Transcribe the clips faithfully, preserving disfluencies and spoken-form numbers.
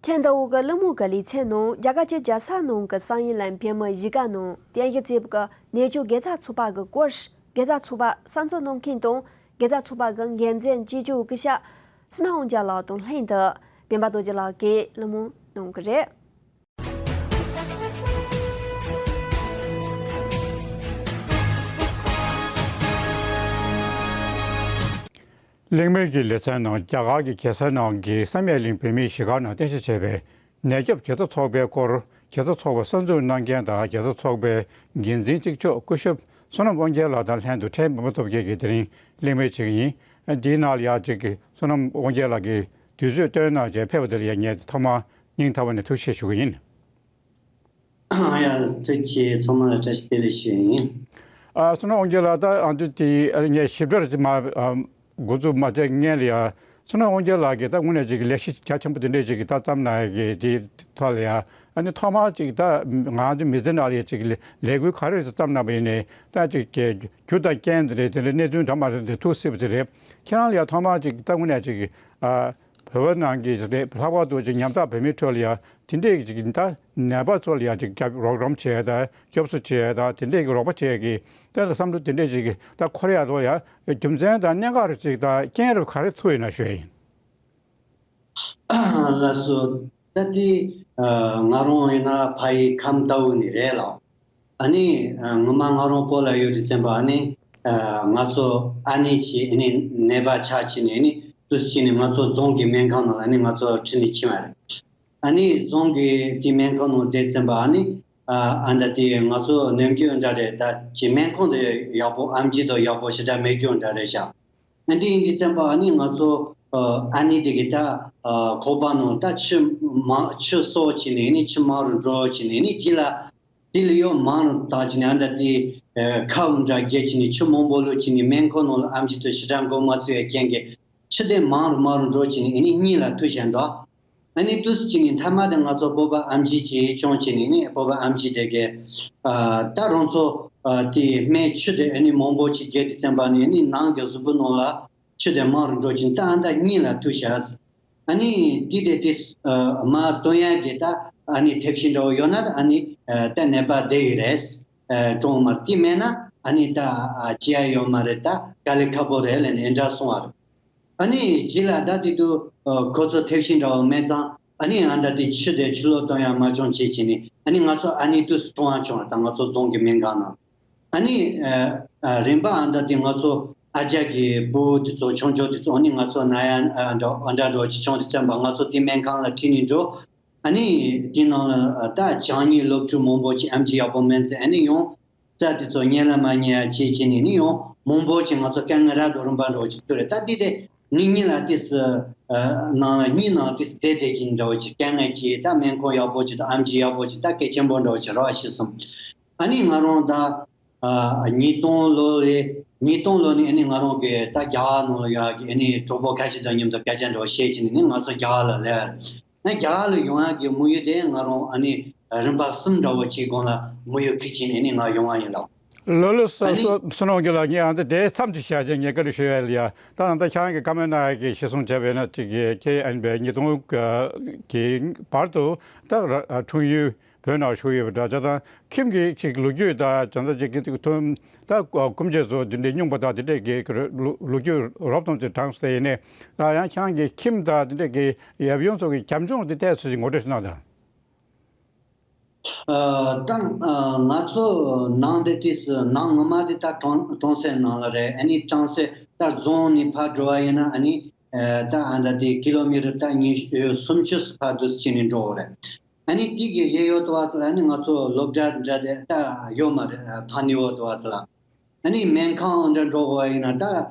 ཐེངས་འདི་བོ་གི་གླེང་མོལ་གི་ལེ་ཚན་ནང་རྒྱ་གར་གྱི་རྒྱལ་ས་ནང་གི་སང་ཉིན་ལ་འཕེན་མི་གཞིས་ཀ་ནང་རྟེན་གཞི་བྱས་པའི་གནས་མཆོག་དགེ་རྩ་ཚོགས་པ་གི་སྐོར། དགེ་རྩ་ཚོགས་པ་གསར་འཛུགས་གནང་མཁན་དང་དགེ་རྩ་ཚོགས་པ་གི་འགན་འཛིན་གཅིག་གྱུར་སྐུ་ཞབས་སི་ནམ་དབང་རྒྱལ་ལགས་དང་ལྷན་དུ་སྤེན་པ་རྡོ་རྗེ་ལགས་ཀྱིས་གླེང་མོལ་གནང་གི་རེད། གླེང་མོལ་གྱི་ལེ་ཚན་ནང་རྒྱ་གར་གྱི་རྒྱལ་ས་ནང་གི་བསམ་ཡས་གླིང་བོད་མིའི་གཞིས་ཀ་ནང་རྟེན་གཞི་བྱས་པའི་ནད་སྐྱོབ་དགེ་རྩ་ཚོགས་པའི་སྐོར། དགེ་རྩ་ཚོགས་པ་གསར་འཛུགས་གནང་མཁན་དང་དགེ་རྩ་ཚོགས་པའི་འགན་འཛིན་གཅིག་ལྕོགས་སྐུ་ཞབས་བསོད་ནམས་དབང་རྒྱལ་ལགས་དང་ལྷན་དུ་ཕྲན་འབུམ་པ་སྟོབས་རྒྱལ་གྱིས་དེ་རིང་གླེང་མོལ་བྱེད་ཀྱི་ཡིན། འདིའི་ནང་ལ་ཡང་ཅིག་བསོད་ནམས་དབང་རྒྱལ་ལགས་ཀྱིས་དུས་ཚོད་བཏོན་གནང་བྱས་ཕེབས་པ་དེ་ལ་ཡང་ངས་ཐོག་མར་སྙིང་ཐག་པ་ནས་ཐུགས་རྗེ་ཆེ་ཞུ་གི་ཡིན། ཡ། ཐུགས་རྗེ་ཆེ། ཚང་མ་ལ་བཀྲ་ཤིས་བདེ་ལེགས་ཞུ་ཡིན། ཨ། བསོད་ནམས་དབང་རྒྱལ་ལགས། ད་ཨ་འདི་དེ་ངས་ཞིབ་ཕྲ་ཅིག་མ་ཨ་འགོ་འཛུགས་མ་བྱས་སྔོན་ལ་ཡ། བསོད་ནམས་དབང་རྒྱལ་ལགས་ཀྱིས་ད་དངོས་གནས་ཅིག་ལས་གཞི་རྒྱ་ཆེན་པོ་དེ་འདྲས་ཅིག་གི་ད་བརྩམས་གནང་ཡ་གི་དེའི་ཐོག་ལ་ཡ། ཨ་ནི་ཐོག་མར་ཅིག་ད་ང་ཚོ་མི་ཚེ་ནང་ལ་ཡ་ཅིག་ལས་ལས་འགུལ་ག་རེ་བརྩམས་གནང་པ་ཡིན་ནའི་ད་ཅིག་གི་རྒྱུ་དང་རྐྱེན་དེ་རེད། དེ་འདྲ་གནད་དོན་འདྲ་མ་རེད་དེ་ཐུགས་སྲིད་པ་ཅིག་རེད། ཁྱེད་རང་ལ་ཡ་ཐོག་མར་ཅིག་ད་དངོས་གནས་ཅིག་ཨ། བོད་པ་ནང་གི་རེད། ལྷག་པར་དུ་ཅིག་ཉམ་ཐག་བོད་མིའི་ཁྲོད་ལ་ཡ་དེ་འདྲས་ཅིག་ད་ནད་པ་ཚོ་ལ་ཡ་ཅིག་རྒྱབ་རོགས་རམ་བྱས་དང་སྐྱོབ་གསོ་བྱས་དང་དེ་འདྲས་ཀྱི་རོགས་པ་བྱས་ཀྱི་ད་བསམ་བློ་དེ་འདྲས་ཅིག་ད་འཁོར་ཡ་ཚོ་ལ་ཡ་རྒྱུ་མཚན་དང་གནད་འགག་རེ་ཅིག་དང་རྐྱེན་རེ་ག་རེ་ཐུག་ཡོད་ན་ཞུ་ཡ་ཡིན། ལགས་སོ། ད་དེ་ང་རང་ཡིན་ན་ཕ་ཡི་ཁམས་རྟའུ་ནས་རེད་ལགས། ཨ་ནི་ངོ་མ་ང་རང་བོད་ལ་ཡོད་དུས་ཙམ་པ་ཨ་ནི་ང་ཚོ་ཨ་ནེ་གྱིས་ཨ་ནི་ནད་པ་ཆགས་ཕྱིན་ནས་ཨ་ནི་དུས་ཕྱིན་ནས་ང་ཚོ་རྫོང་གི་སྨན་ཁང་ནང་ལ་ཨ་ནི་ང་ཚོ་ཁྲིད་ནས་ཕྱིན་པ་རེད། ཨ་ནི་རྫོང་གི་དེ་སྨན་ཁང་ནང་བསྡད་ཙམ་པ་ཨ་ནི་ཨ་ད་དེ་ང་ཚོ་ནམ་རྒྱུན་འདྲ་རེད། ད་ཅི་སྨན་ཁང་དེ་ཡག་པོ་ཨེམ་ཆི་དང་ཡག་པོ་ཞེ་དྲག་མེད་རྒྱུ་འདྲ་རེད་ཤག་ཨ་འདི་ཡིན་དུས་ཙམ་པ་ཨ་ནི་ང་ཚོ་ཨ་ནི་དེ་གི་ད་ཁོག་པ་ནང་ད་ཆུ་མ་ཆུ་གསོག་བྱས་ནས་ནི་ཆུ་མང་རུ་འགྲོ་བྱས་ནས་ནི་རྗེས་ལ་དེ་ལ་ཡོད་མང་རུ་བཏང་བྱས་ནས་ཨ་ད་དེ་ཁབ་འདྲ་བརྒྱབ་བྱས་ནས་ཆུ་མང་པོ་བླུགས་བྱས་ནས་སྨན་ཁང་ནང་ལ་ཨེམ་ཆི་དེ་ཞེ་དྲག་འགོ་མ་ཚུགས་ཡ་རྐྱེན་གྱིས་ཆུ་དེ་མང་རུ་མང་རུ་འགྲོ་བྱས་ནས་ཨ་ནི་གཉིད་ལ་ཐུག་བྱས་འདུག་ཨ་ནི་དུས་སུ་ཅིག་ནི་མཐའ་མ་དེ་ང་ཚོ་བོད་པ་ཨེམ་ཆི་ཅིག་བྱུང་བྱས་ནས་ནི་བོད་པ་ཨེམ་ཆི་དེ་གས་ཨ་ད་རང་ཚོ་ཨ་དེ་སྨན་ཆུ་དེ་ཨ་ནི་མང་པོ་ཅིག་བརྒྱབ་དུས་ཙམ་པ་ནི་ཨ་ནི་ནང་གི་གཟུགས་པོ་ནང་ལ་ཆུ་དེ་མང་རུ་འགྲོ་བྱས་ད་ཨ་ད་གཉིད་ལ་ཐུག་བྱས། ཨ་ནི་དེ་དེ་དེ་ཨ་མ་སྟོན་ཡ་གི་ད་ཨ་ནི་ཐབས་ཤེས་འདྲ་བོ་ཡོད་ན་ཨ་ནི་ཨ་ད་ནད་པ་བསྡད་ཡི་རེད། ཨ་གྲོངས་མ་དེ་མེད་ན་ཨ་ནི་ད་ཨ་བྱེད་ཡ་ཡོད་མ་རེད། ད་དཀའ་ལས་ཁག་པོ་རེད་ལབ་ནས་འདྲ་གསུངས་པ་རེད། ཨ་ནི་རྗེས་ལ་ད་དེ་དུས་ཨ་ཁོ་ཚོ་ཐབས་ཤེས་འདྲ་བོ་མེད་ཙང་ཨ་ནི་ཨ་ད་དེ་ཆུ་དེ་ཆུ་ལོག་གཏོང་ཡ་མ་བྱུང་བྱས་བྱས་ནས་ཨ་ནི་ང་ཚོ་ཨ་ནི་དུས་སུ་གྲོངས་ཡ་བྱུང་བ་ད་ང་ཚོ་རྫོང་གི་སྨན་ཁང་ནང་ཨ་ནི་ཨ་ཨ་རིམ་པ་ཨ་ད་དེ་ང་ཚོ་ཨ་ཅག་གི་བུ་དེ་ཚོ་ཆུང་ཆུང་དེ་ཚོ་ཨ་ནི་ང་ཚོ་ན་ཡ་ཨ་འདྲ་ཨ་འདྲ་འགྲོ་ཅིག་བྱུང་དུས་ཙམ་པ་ང་ཚོ་དེ་སྨན་ཁང་ལ་ཁྲིད་ནས་འགྲོ། ཨ་ནི་དེ་ནང་ལ་ཨ་ད་བྱང་ཉིད་སློབ་ཕྲུག་མང་པོ་ཅིག་ཨེམ་ཆི་ཡག་པོ་མེད་ཚེ་ཨ་ནི་ཡང་། རྩ་དེ་ཚོ་རྙེད་ལ་མ་རྙེད་ཡ་བྱེད་བྱེད་ནས་ནི་ཡང་མང་པོ་ཅིག་ང་ཚོ་དཀའ་ངལ་རབ་དང་རིམ་པ་འདྲ་བོ་ཅིག་ཐུག་རེད། ད་དེ་དེ་ངེད་གཉིས་ལ་ཏིས་ནང་ལ་གཉིས་ནང་ཏིས་བསྡད་བསྡད་ཀྱི་འདྲ་བོ་ཅིག་དཀའ་ངལ་ཅིག་ད་སྨན་ཁང་ཡག་པོ་ཅིག་དང་ཨེམ་ཆི་ཡག་པོ་ཅིག་ད་གལ་ཆེན་པོ་འདྲ་བོ་ཅིག་རེད་བ་ཤེས་སོང་། ཨ་ནི་ང་རང་ད་ཉིས་སྟོང་ལོ་ལས་ཉིས་སྟོང་ལོ་ནས་ཨ་ནི་ང་རང་གི་ད་རྒྱ་གར་ནང་ལ་ཡོད་ཀྱི་ཨ་ནི་གྲོགས་པོ་ཁ་ཤས་དང་མཉམ་དུ་སྐད་ཆ་འདྲ་བོ་བཤད་ཀྱི་ནི་ནི་ང་ཚོ་རྒྱ་གར་ལ་སླེབས་རེད། ང་རྒྱ་གར་ལ་ཡོང་ཡག་གི་དམིགས་ཡུལ་དེ་ང་རང་ཨ་ནི་རིམ་པ་གསུམ་འདྲ་བོ་ཅིག་གོང་ལ་དམིགས་ཡུལ་ཁུར་བྱས་ནས་ནི་ང་ཡོང་བ་ཡིན་ལགས། ལགས་ལགས་སོ། ཨ་ནི་སོ་སོ་ནོ་གི་ལགས། ངས་ཨ་ནི་དེ་མཚམས་ཅིག་བཞག་བྱས་ངས་བཀའ་འདྲི་ཞུ་ཡ་ལ་ཡ། ད་ད་ཁྱེད་རང་གི་བཀའ་མོལ་གནང་ཡ་གི་གཞི་བཟུང་བྱས་པས་ན་ཅིག་གི་ཁྱེད་ཨ་ནི་བའི་ཉིས་སྟོང་གི་བར་དུ་ད་ར་འཁྲུངས་ཡུལ་བོད་ནང་བཞུགས་ཡོད་པ་འདྲ་ཆ་དང་ཁྱིམ་གྱི་ཅིག་ལོ་རྒྱུས་དང་བྱ་ཚ་ཅིག་གི་ཐུན་ད་སྐུ་མཆེད་ཚོ་དེ་འདྲའི་སྙུང་པ་དང་དེ་འདྲས་ཀྱི་ལོ་ལོ་རྒྱུས་རོབ་ཙམ་ཅིག་དྲངས་སོང་ཡིན་ནའི་ད་ཡང་ཁྱེད་རང་གི་ཁྱིམ་དང་དེ་འདྲས་ཀྱི་ཡབ་ཡུམ་སོགས་ཀྱི་རྒྱབ་ལྗོངས་དེ་ཏོག་ཙམ་ཅིག་ངོ་སྤྲོད་ཞིག་གནང་དང་། ཨ་ད་ཨ་ང་ཚོ་ནང་དེ་ཏིས་ནང་ངོ་མ་དེ་ད་གྲོང་གྲོང་གསེབ་ནང་ལ་རེད། ཨ་ནི་གྲོང་གསེབ་ད་རྫོང་ནས་ཕར་འགྲོ་བ་ཡིན་ན་ཨ་ནི་ཨ་ད་ཨ་ད་དེ་ཀི་ལོ་མི་ཊར་ད་ཉི་ཤུ་སུམ་ཅུ་ཕར་དུ་ཕྱིན་ནས་འགྲོ་བ་རེད། ཨ་ནི་དེ་གི་གཡས་གཡོན་དུ་བ་ཚོ་ལ་ཨ་ནི་ང་ཚོ་སློབ་གྲྭ་འདྲ་དེ་ད་ཡོད་མ་རེད། ཐང་ནི་འོག་དུ་བ་ཚོ་ལ། ཨ་ནི་སྨན་ཁང་འདྲ་འགྲོ་དགོས་ཡིན་ན་ད་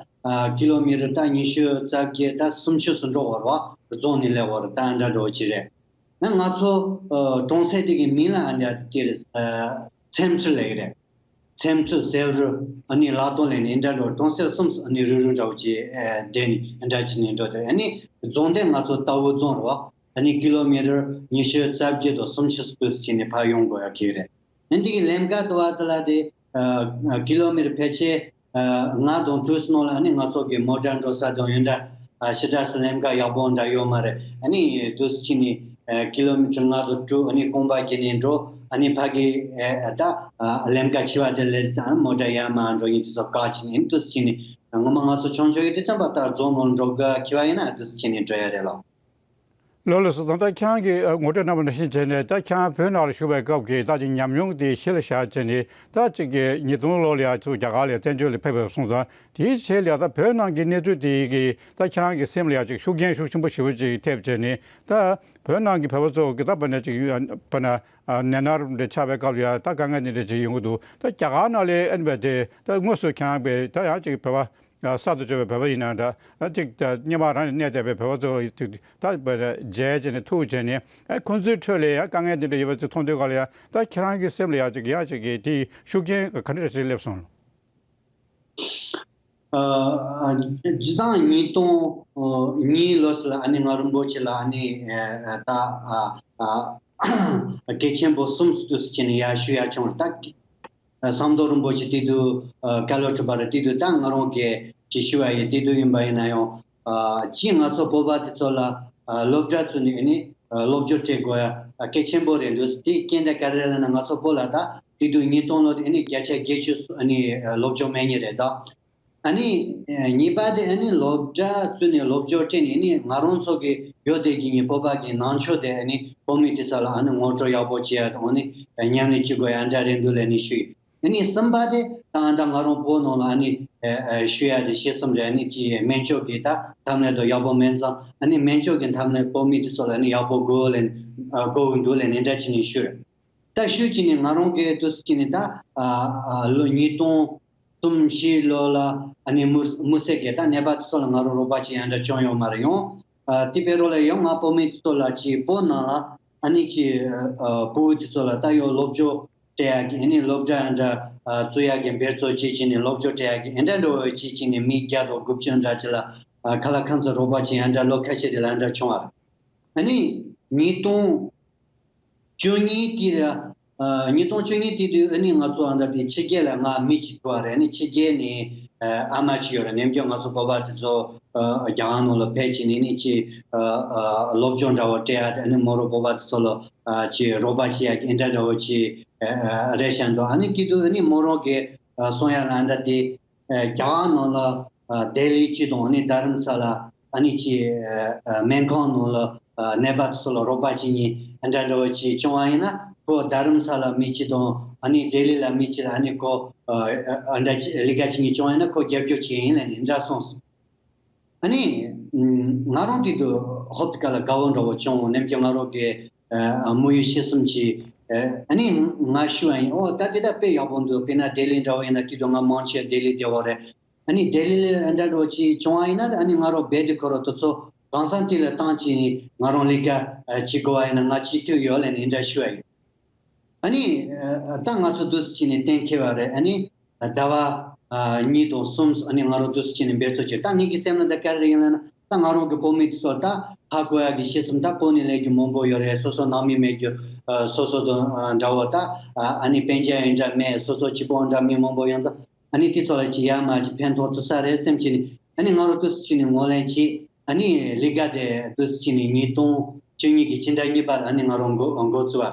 ཨ་ཀི་ལོ་མི་ཊར་ད་ཉི་ཤུ་རྩ་བརྒྱད་ད་སུམ་ཅུ་སུ་འགྲོ་དགོས་རེད་བ། རྫོང་ནས་སླེབས་དགོས་རེད། ད་འདྲ་འགྲོ་གི་རེད། ཨ་ང་ཚོ་ཨ་གྲོང་གསེབ་དེ་གི་མིང་ལ་ཨ་འདྲ་དེ་རེད། ཨ་ཚེམ་ཁྲི་ལབ་ཀྱི་རེད། ཚེམ་ཁྲི་ཟེར་རུ་ཨ་ནི་ལག་ཏོ་ལེན་ནས་འདྲ་འགྲོ་གྲོང་གསེབ་གསུམ་སུ་ཨ་ནི་རུ་རུ་འདྲ་བོ་ཅིག་ཨ་བསྡད་ནས་འདྲ་བྱས་ནས་འགྲོ་དེ་ཨ་ནི་རྫོང་དེ་ང་ཚོ་རྟའུ་རྫོང་རེད་བ། ཨ་ནི་ཀི་ལོ་མི་ཊར་ཉི་ཤུ་རྩ་བརྒྱད་དང་སུམ་ཅུ་སུ་བྱས་ནས་ཕར་ཡོང་དགོས་ཡ་གི་རེད། ཨ་འདི་གི་ལམ་ཁ་དུ་བ་ཚོ་ལ་དེ་ཨ་ཀི་ལོ་མི་ཊར་ཕལ་ཆེར་ཨ་ལྔ་དང་དྲུག་སུ་ནང་ལ་ཨ་ནི་ང་ཚོ་གི་མོ་ཊ་འགྲོ་ས་དང་ཡོན་འདྲ་ཨ་ཞེ་དྲག་སུ་ལམ་ཁ་ཡག་པོ་འདྲ་ཡོད་མ་རེད། ཨ་ནི་དུས་སུ་ཕྱིན་ནས་ ཨ་ཀི་ལོ་མི་ཊར་ལྔ་དང་དྲུག་ཨ་ནི་རྐང་པ་བརྒྱུད་ནས་འགྲོ། ཨ་ནི་ཕ་གི་ཨ་ད་ཨ་གླིང་ག་འཁྱིལ་བ་དེ་ལས་ཨ་མོ་ཊ་ཡར་མར་འགྲོ་མཁན་དེ་ཚོ་བཀག་བྱས་ནས་ཨ་ནི་འདུག་སེ་བྱས་ནས་ངོ་མ་ང་ཚོ་ཆུང་ཆུང་ཡིན་དུས་ཙམ་པ་ད་རྫོང་ནང་འགྲོ་དགོས་འཁྱིལ་བ་ཡིན་ན་འདུག་སེ་བྱས་ནས་འགྲོ་ཡ་རེད་ལགས། ལགས་ལགས་སོ། ད་ལྟ་ཁྱེད་རང་གིས་ཨ་ངོ་སྤྲོད་གནང་བ་ནང་བཞིན་བྱས་ནས་ད་ཁྱེད་རང་བོད་ནང་ལ་བཞུགས་པའི་སྐབས་ཀྱི་ད་ཅིག་ཉམས་མྱོང་དེ་གཞི་ལ་བཞག་བྱས་ནས་ད་ཅིག་གི་ཉིས་སྟོང་ལོ་ལ་ཡ་ཚུར་རྒྱ་གར་ལ་བཙན་བྱོལ་ལ་ཕེབས་པ་སོང་ཙང་དེའི་ཆེད་ལ་ད་བོད་ནང་གི་གནས་ཚུལ་དེ་གི་ད་ཁྱེད་རང་གི་སེམས་ལ་ཡ་ཅིག་ཤུགས་རྐྱེན་ཤུགས་ཆེན་པོ་ཞེ་པོ་ཅིག་ཐེབས་བྱས་ནས་ད་བོད་ནང་གི་བོད་པ་ཚོ་གི་ད་བོད་ནས་ཅིག་བོད་ན་ཨ་ནད་མནར་འདྲ་ཆགས་པའི་སྐབས་ལ་ཡ་ད་དཀའ་ངལ་འདི་འདྲ་ཅིག་ཡོང་གི་འདུག་ད་རྒྱ་གར་ནང་ལ་ཨ་ནི་བས་དེ་ད་དངོས་སུ་ཁྱེད་རང་བས་ད་ཡང་ཅིག་བོད་པ་ཨ་གསར་དུ་བྱོན་པའི་བོད་པ་ཡིན་ན་འདྲ། ཨ་ཅིག་ད་སྔོན་མ་རང་ནས་གནས་བསྡད་པའི་བོད་པ་ཚོ་ལ་ཅིག་ད་མཇལ་བྱས་ནས་ཐུག་བྱས་ནས་ཨ་ཁོང་ཚོའི་ཁྲོད་ལ་ཡང་དཀའ་ངལ་འདི་འདྲ་ཡོད་པ་ཚོ་མཐོང་དུས་ག་ལ་ཡང་ད་ཁྱེད་རང་གི་སེམས་ལ་ཡང་ཅིག་ཡང་ཅིག་གི་དེའི་ཤུགས་རྐྱེན་ག་འདྲ་ཞིག་སླེབས་སོང་། ཨ་ཨ་སྤྱིར་བཏང་ཉིས་སྟོང་གཉིས་ལོ་ཙམ་ལ་ཨ་ནི་ང་རིན་པོ་ཆེ་ལ་ཨ་ནི་ཨ་ད་ཨ་ཨ་སྐད་ཆེན་པོ་གསུམ་འདུག་སེ་བྱས་ནས་ཡར་ཞུ་ཡ་བྱུང་བ་རེད་ད། ཟམ་གདོང་རིན་པོ་ཆེ་དེ་དུས་ཨ་བཀའ་སློབ་ཁྲིད་པ་རེད། དེ་དུས་ད་ང་རང་གིས་ཅིག་ཞུ་བ་ཡིན། དེ་དུས་ཡིན་པ་ཡིན་ན་ཡང་ཨ་ཅིག་ང་ཚོ་བོད་པ་དེ་ཚོ་ལ་ཨ་སློབ་གྲྭ་བཙུགས་ནས་ཨ་ནི་ཨ་སློབ་སྦྱོང་སྤྲད་དགོས་ཡ་ཨ་གལ་ཆེན་པོ་རེད་འདུག་དེ་རྐྱེན་དེ་ག་རེ་རེད་ལབ་ན་ང་ཚོ་བོད་ལ་ད་དེ་དུས་ཉིས་སྟོང་ལོ་དེ་ཨ་ནི་བརྒྱ་ཆ་བརྒྱད་ཅུ་ཨ་ནི་ཨ་སློབ་སྦྱོང་མེད་མཁན་རེད་ད། ཨ་ནི་ཨ་གཉིས་པ་དེ་ཨ་ནི་སློབ་གྲྭ་བཙུགས་ནས་སློབ་སྦྱོང་སྤྲད་ནས་ཨ་ནི་ང་རང་ཚོ་གི་ཡོད་བསྡད་ཀྱི་ཉིན་བོད་པ་གི་ནང་ཆོས་དེ་ཨ་ནི་བོད་མི་དེ་ཚོ་ལ་ཨ་ནི་ངོ་སྤྲོད་ཡག་པོ་བྱེད་ཡ་དང་ཨ་ནི་ཉམས་ལེན་བྱེད་དགོས་ཡ་འདྲ་རེད་འདུག་ལབ་ནས་ཞུས། ཨ་ནི་གསུམ་པ་དེ་ད་ད་ང་རང་བོད་ནང་ལ་ཨ་ནི་ཨ་ཨ་ཞུ་ཡ་དེ་བཤད་གསུམ་རེད། ཨ་ནི་ཅིག་སྨན་བཅོས་ཀྱི་ད་འཐབ་ནས་དང་ཡག་པོ་མིན་ཙང་ཨ་ནི་སྨན་བཅོས་ཀྱི་འཐབ་ནས་བོད་མི་དེ་ཚོ་ལ་ཨ་ནི་ཡག་པོ་དགོས་ལབ་ཨ་དགོས་ཀྱི་འདུག་ལབ་ནས་འདྲ་བྱས་ནས་ཞུས། ད་ཞུས་བྱས་ནས་ང་རང་གིས་འདུག་སེ་བྱས་ནས་ད་ཨ་ཨ་ལོ་ཉིས་སྟོང་གསུམ་བཞི་ལོ་ལ་ཨ་ནི་མུ་མུ་སེ་གེ་ད་ནད་པ་དེ་ཚོ་ལ་ང་རང་རོགས་པ་བྱེད་ཡ་འདྲ་བྱུང་ཡོད་མ་རེད། ཡང་ཨ་དེ་བས་རོགས་ལ་ཡང་ང་བོད་མི་དེ་ཚོ་ལ་ཅིག་བོད་ནང་ལ་ཨ་ནི་ཅིག་ཨ་ཨ་ཕྲུ་གུ་དེ་ཚོ་ལ་ད་ཡང་སློབ་སྦྱོང་སྤྲད་ཡ་གི་ཨ་ནི་སློབ་གྲྭ་འདྲ་ཨ་བཙུགས་ཡ་གི་འབད་རྩོལ་བྱེད་བྱས་ནས་སློབ་སྦྱོང་སྤྲད་ཡ་གི་ཨེ་འདྲ་འདྲ་བོ་བྱེད་བྱས་ནས་མི་བརྒྱ་དང་དགུ་བཅུ་འདྲ་ཅིག་ལ་ཨ་ཁ་ལག་ཁང་ཚོ་རོགས་པ་བྱེད་ཡ་འདྲ་ལོ་ཁ་ཤས་རེ་ལ་འདྲ་བྱུང་བ་རེད། ཨ་ནི་ཉིས་སྟོང་བཅུ་གཉིས་དེ་རེད། ཨ་ཉིས་སྟོང་བཅུ་གཉིས་དེ་དུས་ཨ་ནི་ང་ཚོ་ཨ་ད་དེ་ཕྱི་རྒྱལ་ལ་ང་མི་གཅིག་ཐུག་པ་རེད། ཨ་ནི་ཕྱི་རྒྱལ་ནས་ཨ་ཨ་མ་གཅིག་ཡོད་རེད། ནམ་རྒྱུན་ང་ཚོ་བོད་པ་དེ་ཚོ་ཨ་རྒྱ་གར་ནང་ལ་ཕེབས་བྱས་ནས་ཨ་ནི་ཅིག་ཨ་ཨ་སློབ་སྦྱོང་འདྲ་བོ་སྤྲད་ཡ་དེ་ཨ་ནི་མོ་རང་བོད་པ་དེ་ཚོ་ལ་ཨ་ཅིག་རོགས་པ་བྱེད་ཡ་གི་ཨེ་འདྲ་འདྲ་བོ་ཅིག་ཨ་ཨ་རེད་བཞག་འདུག་ཨ་ནི་དེ་དུས་ཨ་ནི་མོ་རང་གི་ཨ་གསུང་ཡ་ལ་ཨ་ད་དེ། ཨ་རྒྱ་གར་ནང་ལ་ཨ་ལྡི་ལི་གཅིག་དང་ཨ་ནི་རྡ་རམ་ས་ལ་ཨ་ནི་ཅིག་ཨ་ཨ་སྨན་ཁང་ནང་ལ་ཨ་ནད་པ་ཚོ་ལ་རོགས་པ་བྱེད་མཁན་འདྲ་འདྲ་བོ་ཅིག་བྱུང་བ་ཡིན་ན་ཁོ་རྡ་རམ་ས་ལ་མི་གཅིག་དང་ཨ་ནི་ལྡི་ལི་ལ་མི་གཅིག་ལ་ཨ་ནི་ཁོ་ཨ་ཨ་འདྲ་ཅིག་ལས་ཀ་བྱེད་མཁན་བྱུང་བ་ཡིན་ན་ཁོ་རྒྱབ་སྐྱོར་བྱེད་ཡིན་ལབ་ནས་འདྲ་གསུངས་སོང་། ཨ་ནི་ང་རང་དེ་དུས་ཧོབ་ཏེ་ཁ་ལ་དགའ་བོ་འདྲ་བོ་བྱུང་། ནམ་རྒྱུན་ང་རང་གི་ཨ་དམིགས་ཡུལ་ཤེས་གསུམ་གྱི་ཨ་ནི་ང་ཞུ་བ་ཡིན། ཨོ་ད་དེ་ད་དཔེ་ཡག་པོ་འདུག་དཔེར་ན་ལྡི་ལི་འདྲ་བོ་ཡིན་ན་དེ་དུས་ང་མང་ཆེ་ལྡི་ལི་བསྡད་པ་རེད། ཨ་ནི་ལྡི་ལི་ལ་འདྲ་འགྲོ་ཅིག་བྱུང་བ་ཡིན་ན་ཨ་ནི་ང་རང་རྦད་དེ་ཁོ་རང་དེ་ཚོ་གང་ས་དེ་ལ་བཏང་ཅིག་ང་རང་ལས་ཀ་བྱེད་དགོས་བ་ཡིན་ན་ང་བྱེད་ཐུབ་ཡོད་ལབ་ནས་འདྲ་ཞུ་བ་ཡིན། ཨ་ནི་ཨ་ད་ང་ཚོ་འདུག་སེ་བྱས་ནས་གཏན་འཁེལ་བ་རེད། ཨ་ནི་ཟླ་བ་ཨ་གཉིས་དང་གསུམ་ཨ་ནི་ང་རང་འདུག་སེ་བྱས་ནས་འབད་རྩོལ་བྱས། ད་ངེད་ཀྱི་སེམས་ལ་ད་ག་རེ་ཡིན་ལབ་ན་ད་ང་རང་གི་བོད་མི་དེ་ཚོ་ད་ཧ་གོ་ཡ་གི་ཤེས་གསུམ་ད་བོད་ནས་སླེབས་རྒྱུ་མང་པོ་ཡོད་རེད། སོ་སོ་ནང་མི་མེད་རྒྱུ་ཨ་སོ་སོ་དང་ཨ་འདྲ་བོ་ད་ཨ་ཨ་ནི་སྤུན་ཀྱག་ཡིན་འདྲ་མེད་སོ་སོ་གཅིག་པོ་འདྲ་མི་མང་པོ་ཡོང་ཙང་། ཨ་ནི་དེ་ཚོ་ལ་ཅིག་ཡར་མར་ཅིག་ཕན་ཐོགས་ཐུབ་ས་རེད་སེམས་ཀྱི་ནི། ཨ་ནི་ང་རང་འདུག་སེ་བྱས་ནས་ངོས་ལེན་བྱས། ཨ་ནི་ལས་ཀ་དེ་འདུག་སེ་བྱས་ནས་ཉིས་སྟོང་བཅུ་གཉིས་ཀྱི་ཕྱི་ཟླ་གཉིས་པར་ཨ་ནི་ང་རང་འགོ་འགོ་བཙུགས་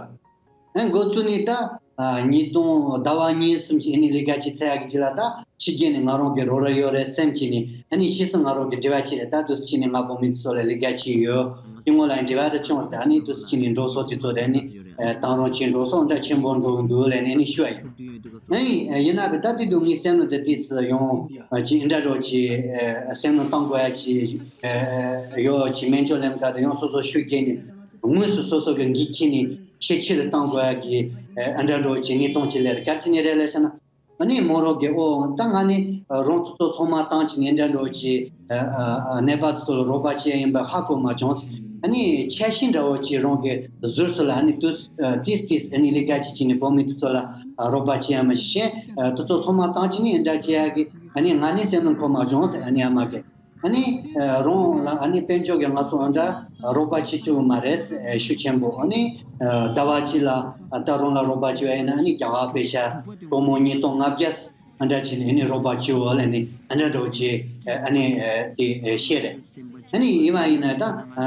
པ། ཨ་འགོ་བཙུགས་ནས་ད་ཨ་ཉིས་སྟོང་ཟླ་བ་གཉིས་གསུམ་ཅིག་ཨ་ནི་ལས་ཀ་བྱས་ཚར་ཡག་གི་རྗེས་ལ་ད་ཕྱི་རྒྱལ་ནས་ང་རང་གི་རོགས་རམ་ཡོད་རེད་སེམས་ཀྱི་ནི། ཨ་ནི་ཕྱིས་སུ་ང་རང་གི་འབྲེལ་བ་བྱས་ད་འདུག་སེ་བྱས་ནས་ང་བོད་མི་དེ་ཚོ་ལ་ལས་ཀ་བྱས་ཡོད། དེ་སྔོན་ལ་འབྲེལ་བ་རེ་བྱུང་བ་རེད། ཨ་ནི་འདུག་སེ་བྱས་ནས་འགྲོ་སོང་དེ་ཚོ་དེ་ནི་ཨ་གཏོང་རོགས་བྱས་འགྲོ་སོང་འདྲ་ཆེན་པོ་འགྲོ་གི་འདུག་ལབ་ནས་ནི་ཞུ་བ་ཡིན། ཨ་ནི་ཡིན་ན་གི་ད་དེ་དུས་ངའི་སེམས་ནང་དེ་དུས་སུ་ཡང་ཅིག་འདྲ་འགྲོ་ཅིག་སེམས་ནང་གཏོང་དགོས་ཡ་ཅིག་ཡོད་ཅིག་སྨན་བཅོས་ལམ་ཁ་དེ་ཡང་སོ་སོ་ཤུགས་རྒྱག་ནས་དངོས་སུ་སོ་སོ་གི་འགན་འཁྱེར་ནས་ཆེས་ཆེ་རུ་གཏོང་དགོས་ཡ་གི་འདྲ་འགྲོ་ཅིག་གནས་སྟངས་ཅིག་སླེབས་རེད། ག་ཅི་ནས་རེད་ལབ་ཤེ་ན། ཨ་ནི་མོ་རང་གིས་ཨོ་ད་ང་ནི་རང་ཚོ་ཚང་མ་བཏང་ཅིག་ནས་འདྲ་འགྲོ་ཅིག་ཨ་ཨ་ནད་པ་ཚོ་ལ་རོགས་པ་བྱེད་ཡིན་པ་ཧ་གོ་མ་བྱུང་། ཨ་ནི་འཆར་གཞི་འདྲ་བོ་ཅིག་རང་གིས་ཟུར་སུ་ལ་ཨ་ནི་དུས་ཨ་ཏིས་ཏིས་ཨ་ནི་ལས་ཀ་ཅིག་བྱས་ནས་བོད་མི་དེ་ཚོ་ལ་ཨ་རོགས་པ་བྱེད་ཡ་མ་ཤེས་ཨ་དེ་ཚོ་ཚང་མ་བཏང་ཅིག་ནས་འདྲ་བྱེད་ཡ་གི་ཨ་ནི་ང་ནི་སེམས་ནང་གོ་མ་བྱུང་ཟེར། ཨ་ནི་ཨ་མ་གིས་ཨ་ནི་ཨ་རང་ལ་ཨ་ནི་དཔལ་འབྱོར་གྱི་ང་ཚོ་ཨ་འདྲ་རོགས་པ་བྱེད་ཐུབ་ཀྱི་མ་རེད་ཨ་ཤུགས་ཆེན་པོ། ཨ་ནི་ཨ་ཟླ་བ་གཅིག་ལ་ཨ་ད་རང་ལ་རོགས་པ་བྱེད་པ་ཡིན་ན་ཨ་ནི་རྒྱ་གར་པེ་ཤ་སྒོར་མོ་ཉིས་སྟོང་ལྔ་བརྒྱ། ཨ་འདྲ་བྱས་ནས་ཨ་ནི་རོགས་པ་བྱེད་འོ་ལ་ནི་ཨ་འདྲ་འདྲ་བོ་ཅིག་ཨ་ནི་དེ་བཤད་རེད། ཨ་ནི་ཡིན་པ་ཡིན་ན་ད་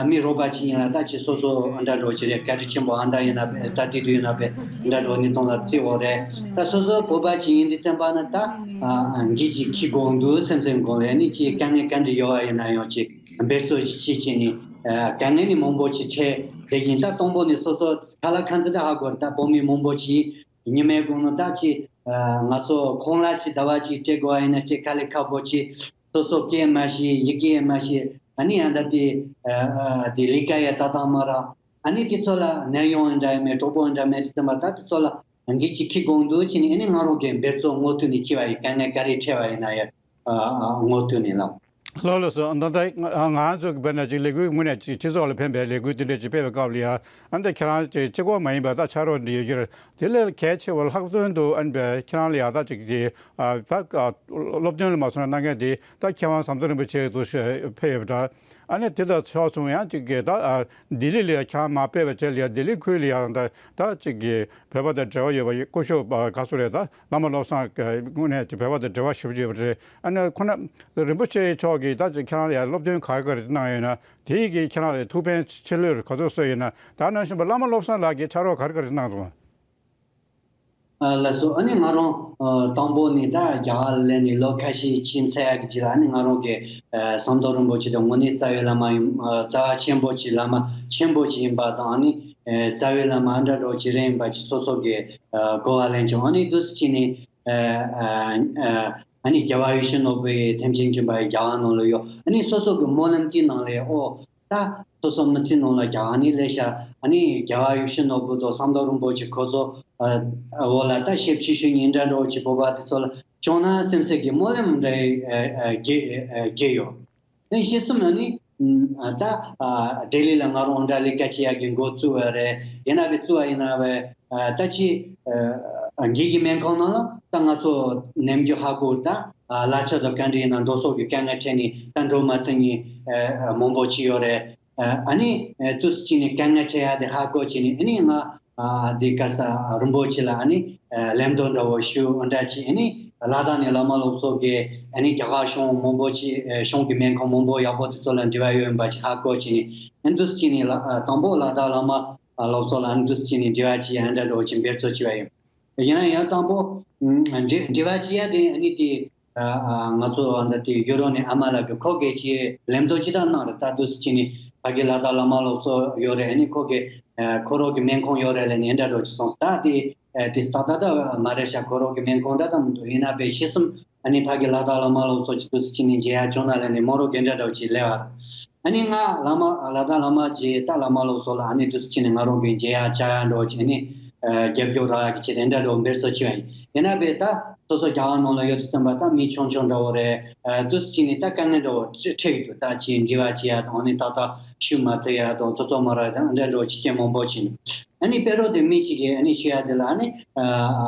མི་རོགས་པ་བྱེད་ཡིན་ལ་ད་ཅིག་སོ་སོ་ཨ་འདྲ་འདྲ་བོ་ཅིག་རེད། བཀའ་དྲིན་ཆེན་པོ་ཨ་འདྲ་ཡིན་ན་བས་ད་དེ་དུས་ཡིན་ན་བས་ཨ་འདྲ་འདྲ་བོ་ནི་གཏོང་ལ་བརྩི་འོ་རེད། ད་སོ་སོ་བོད་པ་བྱེད་ཡིན་དུས་ཙམ་པ་ན་ད་འགྱིག་ཅིག་ཁྱི་དགོང་འདུག་སེམས་སེམས་དགོང་ལས་ནི་ཅིག་དཀའ་ངལ་ག་འདྲ་ཡོད་པ་ཡིན་ན་ཡང་ཅིག་འབད་རྩོལ་ཅིག་བྱེད་ཅིག་ནི་དཀའ་ངལ་ནི་མང་པོ་ཅིག་འཕྲད་བསྡད་ཀྱིན། ད་དང་པོ་ནི་སོ་སོ་ཁ་ལག་ཁ་འཛིན་ད་ཧ་གོ་རེད། ད་བོད་མི་མང་པོ་ཅིག་ཉི་མའི་གུང་ནང་ད་ཅིག་ང་ཚོ་ཁོང་ལ་ཅིག་ཟླ་བ་གཅིག་སྤྲད་དགོས་པ་ཡིན་ན་སྤྲད་དཀའ་ལས་ཁག་པོ་ཅིག་སོ་སོ་སྐད་མ་ཤེས་ཡི་གེ་མ་ཤེས། ཨ་ནི་ཡང་ད་དེ་དེ་ལས་ཀ་ཡང་ཏག་ཏག་མ་རག་ཨ་ནི་དེ་ཚོ་ལ་ནད་ཡོང་ཡིན་འདྲ་ཡིན་མེད་གྲོགས་པོ་ཡིན་འདྲ་མེད་དེ་ཚོ་མ་ད་དེ་ཚོ་ལ་འགྱིག་ཅིག་ཁྱི་དགོང་འདུག་ཅིག་ནི་ཨ་ནི་ང་རང་གི་འབད་རྩོལ་ངོ་ཐུག་ནས་བྱས་པ་ཡིན། དཀའ་ངལ་ག་རེ་འཕྲད་པ་ཡིན་ན་ཡང་ངོ་ཐུག་ནས་ལབ། ལགས་ལགས་སོ། ད་ལྟ་ང་ང་ཚོ་གི་བོད་ནང་ཅིག་ལས་འགུལ་དངོས་གནས་ཅིག་སྤྱི་ཚོགས་ལ་ཕན་པའི་ལས་འགུལ་དེ་འདྲ་ཅིག་སྤེལ་བའི་སྐབས་ལ་ཡང་ཨ་ནི་ད་ཁྱེད་རང་ཅིག་གཅིག་པོ་མ་ཡིན་པར་ད་ཕྱག་རོགས་འདི་ཡོད་རྒྱུ་རེད། དེ་ལས་གལ་ཆེ་བ་ལྷག་དོན་དུ་ཨ་ནི་བས་ཁྱེད་རང་ལ་ཡང་ད་ཅིག་དེ་ད་སློབ་སྟོན་ལ་མ་སོང་ན་གནང་མཁན་དེ་ད་མཁས་དབང་ཟམ་གདོང་རིན་པོ་ཆེ་དུ་ཕེབས་ཡོད་པ་འདྲ། ཨ་ནི་དེ་དང་ཕྱོགས་མཚུངས་ཡང་ཅིག་གི་ད་ལྡི་ལི་ལ་ཡང་ཁྱེད་རང་མར་ཕེབས་པ་བྱས་ལ་ཡང་ལྡི་ལི་ཁུལ་ལ་ཡང་ད་ད་ཅིག་གི་བོད་པ་དང་འབྲེལ་བ་ཡོད་པ་སྐུ་ཞབས་ག་སུ་རེད། ད་བླ་མ་བློ་བཟང་དངོས་གནས་ཀྱི་བོད་པ་དང་འབྲེལ་བ་ཞེ་པོ་ཅིག་ཡོད་པ་རེད། ཨ་ནི་ཁོ་ན་རིན་པོ་ཆེ་མཆོག་གིས་ད་ཅིག་ཁྱེད་རང་ལ་ཡང་སློབ་སྟོན་ག་རེ་ག་རེ་གནང་ཡོད་ན་དེ་ཡི་གིས་ཁྱེད་རང་ལ་ཐུགས་ཕན་ཆེ་ལོས་ག་ཚོད་གསོས་ཡོད་ན། ད་ནང་བཞིན་པ་བླ་མ་བློ་བཟང་ལགས་ཀྱིས་ཕྱག་རོགས་ག་རེ་ག་རེ་གནང་སོང་། ཨ་ལགས་སོ། ཨ་ནི་ང་རང་ཨ་དང་པོ་ནས་ད་རྒྱ་གར་ལ་སླེབས་ནས་ལོ་ཁ་ཤས་ཕྱིན་ཚར་ཡག་གི་རྗེས་ལ་ཨ་ནི་ང་རང་གི་ཨ་ཟམ་གདོང་རིན་པོ་ཆེ་དང་དངོས་གནས་རྩ་བའི་བླ་མ་ཡིན། ཨ་རྩ་བ་ཆེན་པོ་ཅིག་བླ་མ་ཆེན་པོ་ཅིག་ཡིན་པ་དང་། ཨ་ནི་ཨ་རྩ་བའི་བླ་མ་ཨ་འདྲ་འདྲ་བོ་ཅིག་རེད་ཡིན་པ་ཅིག་སོ་སོ་གི་ཨ་གོ་བ་ལེན་བྱུང་། ཨ་ནི་འདུག་སེ་བྱས་ནས་ཨ་ཨ་ཨ་ནི་རྒྱལ་བ་ཡིད་བཞིན་ནོར་བུའི་ཐེག་ཆེན་མཁྱེན་པ་རྒྱ་གར་ནང་ལ་ཡོད། ཨ་ནི་སོ་སོ་གི་སྨོན་ལམ་དེའི་ནང་ལ་ཨོ་ད་སོ་སོ་མི་ཚེའི་ནང་ལ་རྒྱ་གར་ནས་སླེབས་ཤག་ཨ་ནི་རྒྱལ་བ་ཡིད་བཞིན་ནོར་བུ་དང་ཟམ་གདོང་རིན་པོ་ཆེ་ཁོ་ཚོ་ཨ་འོག་ལ་ད་ཞབས་ཕྱི་ཞུ་མཁན་འདྲ་འདྲ་བོ་ཅིག་བོད་པ་དེ་ཚོ་ལ་བྱུང་ན་སེམས་སེམས་ཀྱི་སྨོན་ལམ་འདྲ་ཨ་ཨ་རྒྱས་ཨ་རྒྱས་ཡོད། ཨ་ནི་ཞེ་གསུམ་ནི་ཨ་ད་ཨ་ལྡི་ལི་ལ་ང་རང་འདྲ་ལས་ཀ་བྱེད་ཡག་གི་འགོ་བཙུགས་པ་རེད། ཡིན་ན་བས་བཙུགས་པ་ཡིན་ན་བས་ཨ་ད་ཅི་ཨ་འགྱིག་གི་སྨན་ཁང་ནང་ལ་ད་ང་ཚོ་ནམ་རྒྱུན་ཧ་གོ་ད་ཨ་གླ་ཆ་དང་ག་འདྲ་ཡིན་ན་འགྲོ་སོགས་ཀྱི་དཀའ་ངལ་འཕྲད་ནས་ད་འགྲོ་མ་ཐུབ་མཁན་ཨ་མང་པོ་ཅིག་ཡོད་རེད། ཨ་ནི་ཨ་འདུག་སེ་བྱས་ནས་དཀའ་ངལ་འཕྲད་ཡག་དེ་ཧ་གོ་བྱས་ནས་ཨ་ནི་ང་ཨ་འདི་ག་ས་རིན་པོ་ཆེ་ལ་ཨ་ནི་ཨ་ལམ་སྟོན་འདྲ་བོ་ཞུ་འོ་འདྲ་བྱས། ཨ་ནི་ལ་དྭགས་ནས་བླ་མ་སློབ་ཚོགས་ཀྱིས་ཨ་ནི་རྒྱ་གར་གཞུང་མང་པོ་ཅིག་ཨ་གཞུང་གི་སྨན་ཁང་མང་པོ་ཡག་པོ་དེ་ཚོ་ལ་འབྲེལ་བ་ཡོད་ཡིན་པ་ཅིག་ཧ་གོ་བྱས་ནས་ཨ་འདུག་སེ་བྱས་ནས་ལ་ཨ་དང་པོ་ལ་དྭགས་བླ་མ་ཨ་སློབ་ཚོགས་ལ་ཨ་འདུག་སེ་བྱས་ནས་འབྲེལ་བ་བྱེད་ཡག་འདྲ་འདྲ་བོ་ཅིག་འབད་རྩོལ་བྱས་པ་ཡིན། ཡིན་ན་ཡང་དང་པོ་ཨ་འབྲེལ་འབྲེལ་བ་བྱེད་ཡག་དེ་ཨ་ནི་དེ་ཨ་ང་ཚོ་ཨ་ད་དེ་ཡུ་རོབ་ནས་ཨ་མ་ལགས་ཀྱིས་ཁོ་གིས་ཅིག་ལམ་སྟོན་ཅིག་ད་གནང་རེད། ད་འདུག་སེ་བྱས་ནས་ཕ་གི་ལ་དྭགས་བླ་མ་སློབ་ཚོགས་ཡོད་རེད། ཨ་ནི་ཁོ་གི་ཨ་ཁོ་རང་གི་སྨན་ཁང་ཡོད་རེད་ལབ་ནས་འདྲ་འདྲ་ཅིག་གསུངས་སོང་། ད་དེ་ཨ་དེ་ཏག་ཏག་ད་མ་རེད་ཤག་ཁོ་རང་གི་སྨན་ཁང་ད་ད་མི་འདུག་ཡིན་ན་བས་ཞེ་གསུམ་ཨ་ནི་ཕ་གི་ལ་དྭགས་བླ་མ་སློབ་ཚོགས་ཀྱིས་འདུག་སེ་བྱས་ནས་མཇལ་ཡག་བྱུང་ན་ལབ་ནས་མོ་རང་གིས་འདྲ་འདྲ་ཅིག་སླེབས་པ་རེད། ཨ་ནི་ང་བླ་མ་ལ་དྭགས་བླ་མ་རྗེ་ད་བླ་མ་སློབ་ཚོགས་ལ་ཨ་ནི་འདུག་སེ་བྱས་ནས་ང་རང་གི་མཇལ་ཡག་བཅར་ཡག་འདྲ་བོ་བྱས་ནས་ཨ་རྒྱབ་སྐྱོར་རག་གི་བྱས་ཏེ་འདྲ་འདྲ་བོ་འབད་རྩོལ་བྱས་པ་ཡིན། ཡིན་ན་བས་ད་སོ་སོ་རྒྱ་གར་ནང་ལ་ཡོད་དུས་ཙམ་པ་ད་མི་ཆུང་ཆུང་འདྲ་བོ་རེད། ཨ་འདུག་སེ་བྱས་ནས་ད་དཀའ་ངལ་འདྲ་བོ་འཕྲད་ཀྱི་འདུག་ད་ཅིག་འབྲེལ་བ་བྱེད་ཡག་དང་ཨ་ནི་ཏག་ཏག་ཞུ་མ་ཐུབ་ཡག་དང་ཐུབ་ཚོད་མ་རག་ཡག་དང་འདྲ་འདྲ་བོ་ཅིག་རྐྱེན་མང་པོ་ཕྱིན། ཨ་ནི་དཔེ་རོགས་དེ་མི་གཅིག་གིས་ཨ་ནི་ཞུ་ཡག་དེ་ལ་ཨ་ནི་ཨ་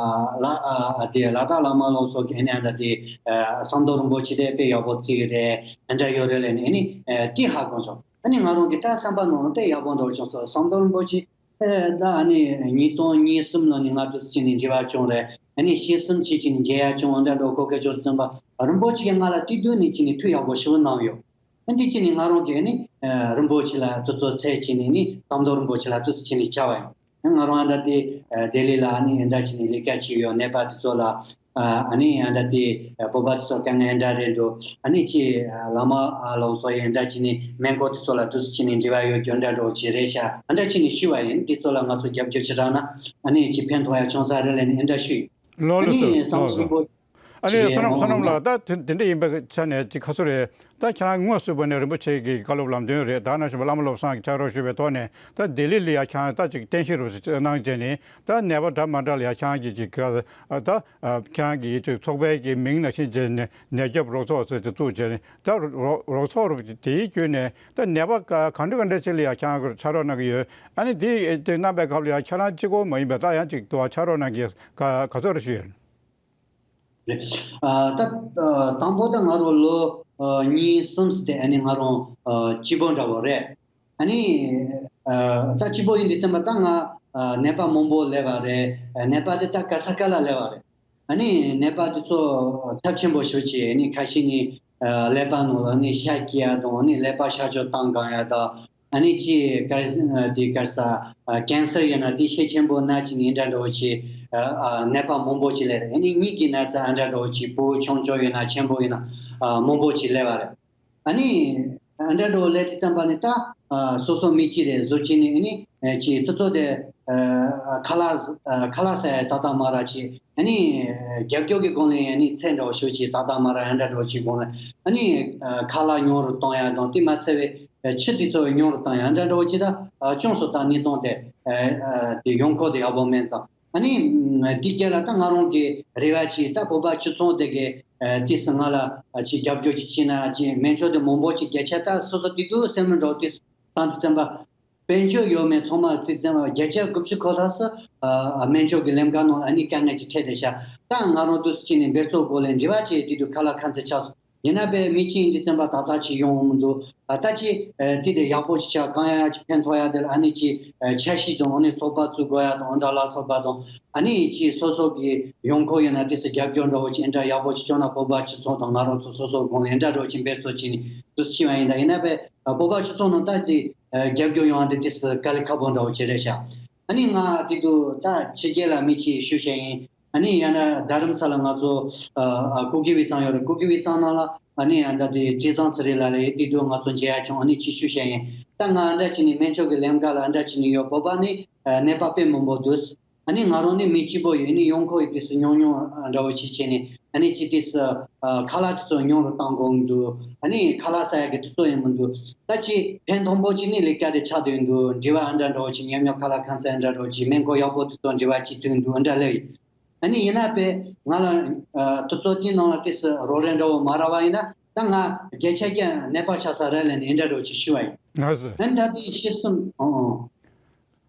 ལ་ཨ་དེ་ལ་དྭགས་བླ་མ་སློབ་ཚོགས་ཀྱིས་ཨ་ནི་ད་དེ་ཨ་ཟམ་གདོང་རིན་པོ་ཆེ་དེ་དཔེ་ཡག་པོ་བརྩི་གི་རེད། ཨ་འདྲ་ཡོད་རེད་ལབ་ནས་ཨ་ནི་ཨ་དེ་ཧ་གོ་སོང་། ཨ་ནི་ང་རང་གི་ད་བསམ་པ་ནང་ལ་དཔེ་ཡག་པོ་འདྲ་བོ་བྱུང་སོང་། ཟམ་གདོང་རིན་པོ་ཆེ་ཨེ་ད་ཨ་ནི་ཉིས་སྟོང་ཉེར་གསུམ་ལོ་ནས་ང་འདུག་སེ་བྱས་ནས་འབྲེལ་བ་བྱུང་རེད། ཨ་ནི་ཞེ་གསུམ་བྱས་བྱས་ནས་མཇལ་ཡག་བྱུང་། ཨ་འདྲ་འདྲ་བོ་ཁོ་སྐད་ཅོར་བཙུན་པ་རིན་པོ་ཆེ་གིས་ང་ལ་དེ་དུས་ནས་བྱས་ནས་ཐུགས་ཡག་པོ་ཞེ་པོ་གནང་ཡོད། ཨ་འདི་བྱས་ནས་ང་རང་གིས་ཨ་ནི་ཨ་རིན་པོ་ཆེ་ལ་དུས་ཚོད་འཚོལ་བྱས་ནས་ནི་ཟམ་གདོང་རིན་པོ་ཆེ་ལ་འདུག་སེ་བྱས་ནས་བཅར་བ་ཡིན། ང་རང་ཨ་ད་དེ་ཨ་ལྡི་ལི་ལ་ཨ་ནི་ཨ་འདྲ་བྱས་ནས་ལས་ཀ་བྱེད་ཡོད་ནད་པ་དེ་ཚོ་ལ་ཨ་ཨ་ནི་ཨ་ད་དེ་ཨ་བོད་པ་དེ་ཚོ་དཀའ་ངལ་འདྲ་རེད་འདུག་ཨ་ནི་ཅི་ཨ་བླ་མ་ཨ་ལོག་སོ་ཡི་ཨ་འདྲ་བྱས་ནས་སྨན་སྐོར་དེ་ཚོ་ལ་འདུག་སེ་བྱས་ནས་འབྲེལ་བ་ཡོད་རྒྱུ་འདྲ་འདྲ་བོ་ཅིག་རེད་ཤག་ཨ་འདྲ་བྱས་ནས་ཞུས་པ་ཡིན། དེ་ཚོ་ལ་ང་ཚོ་རྒྱབ་སྐྱོར་ཅིག་རག་ན་ཨ་ནི་ཅི་ཕན་ཐོགས་ཡག་བྱུང་ས་རེད་ལབ་ནས་ཨ་འདྲ་ཞུས་ཡིན། ལགས་ཨ་ལགས་ནི་སོ་བསམ་ལགས་བློ་བཟང་སོ། པོ་ཨ་ནི་ཅིག་བསོད་ནམས་ཡོང་བསོད་ནམས་ལགས། ད་དེ་འདི་འདྲ་ཡིན་པའི་ཆ་ནས་ཅིག་ཁ་སོ་རེད། ད་ཁྱེད་རང་དངོས་སུ་བོད་ནས་རིན་པོ་ཆེ་གི་བཀའ་སློབ་ལམ་སྟོན་རེད། ད་ནང་བཞིན་པ་བླ་མ་བློ་བཟང་གིས་ཕྱག་རོགས་ཞུས་པའི་ཐོག་ནས་ད་ལྡི་ལི་ལ་ཡ་ཁྱེད་རང་ད་ཅིག་རྟེན་གཞི་རུ་གནང་བྱས་ནས་ད་ནད་པ་འདྲ་མ་འདྲ་ལ་ཡ་ཁྱེད་རང་གིས་ཅིག་ད་ཁྱེད་རང་གིས་ཅིག་ཚོགས་པའི་གི་མིང་ནང་བཞིན་བྱས་ནས་ནད་སྐྱོབ་རོགས་ཚོགས་ཟེར་ཏེ་བཙུགས་བྱས་ནས་ད་རོགས་རོགས་ཚོགས་རུ་དེའི་བརྒྱུད་ནས་ད་ནད་པ་ག་ག་འདྲ་ག་འདྲ་ཅིག་ལ་ཡ་ཁྱེད་རང་གིས་ཕྱག་རོགས་གནང་གི་ཡོད། ཨ་ནི་དེ་དེ་གནང་པའི་སྐབས་ལ་ཡ་ཁྱེད་རང་གཅིག་པོ་མ་ཡིན་པ་ད་ཡང་ཅིག་དུ་བ་ཕྱག་རོགས་གནང་གི་ག་ག་ཚོད་རེ་ཞུས་ཡོད། ཨ་ད་ཨ་དང་པོ་ད་ང་རང་ལོ་ཨ་གཉིས་གསུམ་ཙམ་དེ་ཨ་ནི་ང་རང་ཨ་སྐྱིད་པོ་འདྲ་བོ་རེད། ཨ་ནི་ཨ་ད་སྐྱིད་པོ་ཡིན་དུས་ཙམ་པ་ད་ང་ཨ་ནད་པ་མང་པོ་སླེབས་པ་རེད། ཨ་ནད་པ་དེ་ད་ག་ས་ག་ལ་སླེབས་པ་རེད། ཨ་ནི་ནད་པ་དེ་ཚོ་ཚབས་ཆེན་པོ་ཞིག་བྱས། ཨ་ནི་ཁ་ཤས་ནི་ཨ་ཀླད་པ་ནང་ལ་ནི་ཤ་སྐྱེ་ཡ་དང་། ཨ་ནི་ཀླད་པ་གཤག་བཅོས་བཏང་དགོས་ཡ་དང་། ཨ་ནི་ཅི་ག་རེ་ཟེར་ན་དེ་ག་རེ་ཟེར། ཨ་ཀན་སར་ཡིན་ན་དེ་ཤས་ཆེན་པོ་ན་ཅིག་ནི་འདྲ་འདྲ་བོ་ཅིག་ཨ་ཨ་ནད་པ་མང་པོ་ཅིག་སླེབས་རེད། ཨ་ནི་མིག་གི་ན་ཚ་ཨ་འདྲ་འདྲ་བོ་ཅིག་བུ་ཆུང་ཆུང་ཡིན་ན་ཆེན་པོ་ཡིན་ན་ཨ་མང་པོ་ཅིག་སླེབས་པ་རེད། ཨ་ནི་ཨ་འདྲ་འདྲ་བོ་སླེབས་དུས་ཙམ་པ་ནི་ད་ཨ་སོ་སོ་མི་གཅིག་རེད་ཟུར་གཅིག་ནི་ཨ་ནི་ཨ་ཅིག་དུས་ཚོད་དེ་ཨ་ཁ་ལག་ཨ་ཁ་ལག་ཟ་ཡ་ཏག་ཏག་མ་རག་ཅིག་ཨ་ནི་རྒྱབ་སྐྱོར་གྱི་སྒང་ལ་ཨ་ནི་ཚད་འདྲ་བོ་ཞིག་ཅིག་ཏག་ཏག་མ་རག་ཡ་འདྲ་འདྲ་བོ་ཅིག་སྒང་ལ་ཨ་ནི་ཨ་ཁ་ལག་ཉུང་རུ་གཏོང་ཡ་དང་། དེ་མ་ཚད་པའི་ཨ་ཆུ་དེ་ཚོ་ཉུང་རུ་བཏང་ཡ་འདྲ་འདྲ་བོ་ཅིག་ད་ཨ་ཅུང་ཟད་ད་གནས་སྟངས་དེ་ཨ་ཨ་དེ་ཡོང་ཁུལ་དེ་ཡག་པོ་མེད་ཙང་། ཨ་ནི་ཨ་དེ་རྗེས་ལ་ད་ང་རང་གི་རེ་བ་ཅིག་ད་བོད་པ་སྤྱི་ཚོགས་དེ་གི་ཨ་དེ་སྔོན་ལ་ཨ་ཅིག་རྒྱབ་སྐྱོར་ཅིག་བྱས་ན། ཅིག་སྨན་བཅོས་དེ་མང་པོ་ཅིག་བརྒྱ་ཆ་ད་སོ་སོ་དེ་དུས་སེམས་ནང་འདྲ་བོ་དེ་བཏང་དུས་ཙམ་པ། དཔལ་འབྱོར་ཡོད་མེད་ཚང་མ་རྩིས་ཙམ་པ་བརྒྱ་ཆ་དགུ་བཅུ་གོ་ལྷག་ཙམ་ཨ་སྨན་བཅོས་ཀྱི་ལམ་ཁ་ནང་ལ་ཨ་ནི་དཀའ་ངལ་ཅིག་འཕྲད་བསྡད་ཤག་ད་ང་རང་དུས་སུ་ཅིག་ནས་འབད་རྩོལ་སྒོ་ལས་འབྲེལ་བ་བྱས་དེ་དུས་ཁ་ལག་ཁ་འཛིན་ཆགས་སོང་། ཡིན་ན་པའི་མི་གཅིག་ཡིན་དུས་ཙམ་པ་ད་ལྟ་ཅིག་ཡོང་མི་འདུག་ཨ་ད་ཅིག་ཨ་དེ་དེ་ཡག་པོ་ཅིག་ཆགས། གང་ཡང་ཅིག་ཕན་ཐོགས་ཡ་དེ་ལ་ཨ་ནི་ཅིག་ཨ་འཆར་གཞི་དང་། ཨ་ནི་ཚོགས་པ་བཙུགས་དགོས་ཡ་དང་། ཨ་འདྲ་ལ་སོགས་པ་དང་། ཨ་ནི་ཅིག་སོ་སོ་གི་ཡོང་ཁུལ་ཡིན་ན་དེ་ཚོ་རྒྱབ་སྐྱོར་འདྲ་བོ་ཅིག་ཨ་འདྲ་ཡག་པོ་ཅིག་བྱུང་ན། བོད་པ་སྤྱི་ཚོགས་དང་ང་རང་ཚོ་སོ་སོ་སྒང་ལ་ཨ་འདྲ་འདྲ་བོ་ཅིག་འབད་རྩོལ་བྱས་ནས་དུས་སུ་ཕྱིན་པ་ཡིན། ད་ཡིན་ན་པའི་ཨ་བོད་པ་སྤྱི་ཚོགས་ནང་ད་དེ་ཨ་རྒྱབ་སྐྱོར་ཡོང་བ་དེ་དེ་ཚོ་དཀའ་ལས་ཁག་པོ་འདྲ་བོ་ཅིག་རེད་ཤག་ཨ་ནི་ང་དེ་དུས་ད་ཕྱི་རྒྱལ་ལ་མི་གཅིག་ཞུ་བྱས་ཡིན། ཨ་ནི་ཡང་ན་རྡ་རམ་ས་ལ་ང་ཚོ་ཨ་ཨ་ཀུ་ཀི་བི་ཚང་ཡོད་རེད། ཀུ་ཀི་བི་ཚང་ནང་ལ་ཨ་ནི་ཨ་འདྲ་དེ་བཀྲས་བཟང་ཚེ་རིང་ལགས་རེད། དེ་དུས་ང་ཚོ་མཇལ་ཡ་བྱུང་། ཨ་ནི་ཅིག་ཞུ་བྱས་ཡིན། ད་ང་ཨ་འདྲ་ཅིག་ནི་སྨན་བཅོས་ཀྱི་ལམ་ཁ་ལ་ཨ་འདྲ་ཅིག་ནི་ཡོད། བོད་པ་ནི་ཨ་ནད་པ་དཔེ་མང་པོ་འདུག་ཨ་ནི་ང་རང་ནི་མི་གཅིག་པོ་ཡིན། ཨ་ནི་ཡོང་ཁུལ་ཡི་དུས་སུ་ཉུང་ཉུང་འདྲ་བོ་ཅིག་བྱས་ནས། ཨ་ནི་ཅིག་དུས་སུ་ཨ་ཁ་ལག་དེ་ཚོ་ཉུང་རུ་བཏང་དགོས་འདུག་ཨ་ནི་ཁ་ལག་ཟ་ཡ་གི་དུས་ཚོད་ཡང་མི་འདུག་ད་ཅིག་ཕན་ཐོགས་པོ་ཅིག་ནི་ལས་ཀ་དེ་ཆགས་བསྡད་འདུག་འབྲེལ་བ་ཨ་འདྲ་འདྲ་བོ་ཅིག་མཉམ་མཉམ་ཁ་ལག་ཁང་ཚན་ཨ་འདྲ་འདྲ་བོ་ཅིག་སྨན་ཁང་ཡག་པོ་དེ་ཚོ་འབྲེལ་བ་ཅིག་ཐུག་འདུག་ཨ་འདྲ་སླེབས་ཡིན། ཨ་ནི་ཡིན་ན་པས་ང་ལ་ཨ་དུས་ཚོད་དེའི་ནང་ལ་དུས་སུ་རོགས་རེས་འདྲ་བོ་མ་རག་པ་ཡིན་ན། ད་ང་བརྒྱ་ཆ་བརྒྱ་ནད་པ་ཆགས་ས་རེད་ལབ་ནས་ཨེ་འདྲ་འདྲ་བོ་ཅིག་ཞུ་བ་ཡིན། ལགས་སོ། ཨ་ནི་ད་དེ་ཤི་གསོན། ཨོ་ཨོ།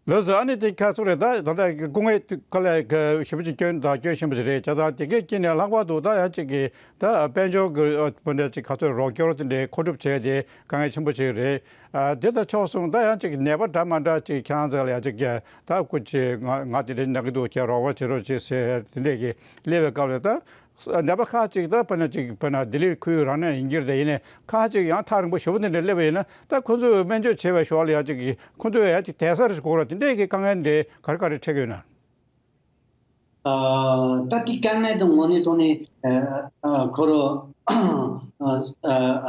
ལགས་སོ། ཨ་ནི་དེ་ཁ་ཚུར་རེད། ད་ད་ལྟ་སྐུ་ངལ་དཀའ་ལས་ཞེ་པོ་ཅིག་བསྐྱོན་དང་སྐྱོན་བཞིན་པ་ཞིག་རེད། བྱས་ཙང་དེ་གའི་དཀྱིལ་ནས་ལྷག་པར་དུ་ད་ཡང་ཅིག་གི་ད་དཔལ་འབྱོར་གྱི་ཨ་དཔེར་ན་ཅིག་ག་ཚོད་རོགས་སྐྱོར་དེ་འདྲའི་མཁོ་སྒྲུབ་བྱས་ཏེ་དཀའ་ངལ་ཆེན་པོ་ཞིག་རེད། ཨ་དེ་ད་ཆོག་སོང་། ད་ཡང་ཅིག་ནད་པ་འདྲ་མ་འདྲ་ཅིག་ཁྱེད་རང་ཚོ་ལ་ཡང་ཅིག་ད་སྐུ་མཁྱེན་ང་ང་དེ་འདྲའི་ན་གི་འདུག་ཁྱེད་རོགས་པ་བྱེད་རོགས་བྱེད་ཟེར་དེ་འདྲས་ཀྱི་སླེབས་པའི་སྐབས་ལ། ད་ནད་པ་ཁག་ཅིག་ད་དཔེར་ན་ཅིག་དཔེར་ན་ལྡི་ལི་ཁུལ་རང་ནས་ཡིན་གྱི་རེད། ཡིན་ནའི་ཁག་ཅིག་ཡང་ཐག་རིང་པོ་ཞེ་པོ་དེ་འདྲ་སླེབས་པ་ཡིན་ན། ད་ཁོ་ཚོས་སྨན་བཅོས་བྱེད་པའི་ཞོར་ལ་ཡང་ཅིག་ཁོ་ཚོས་ཡང་ཅིག་དེ་སར་ཞིག་དགོས་ར། དེ་འདྲས་ཀྱི་དཀའ་ངལ་འདྲ་ག་རེ་ག་རེ་འཕྲད་ཀྱི་ཡོད་ན། ཨ་ད་དེ་དཀའ་ངལ་དང་དངོས་གནས་དྲང་གནས་ཨ་ཨ་ཁོ་རང་ཨ་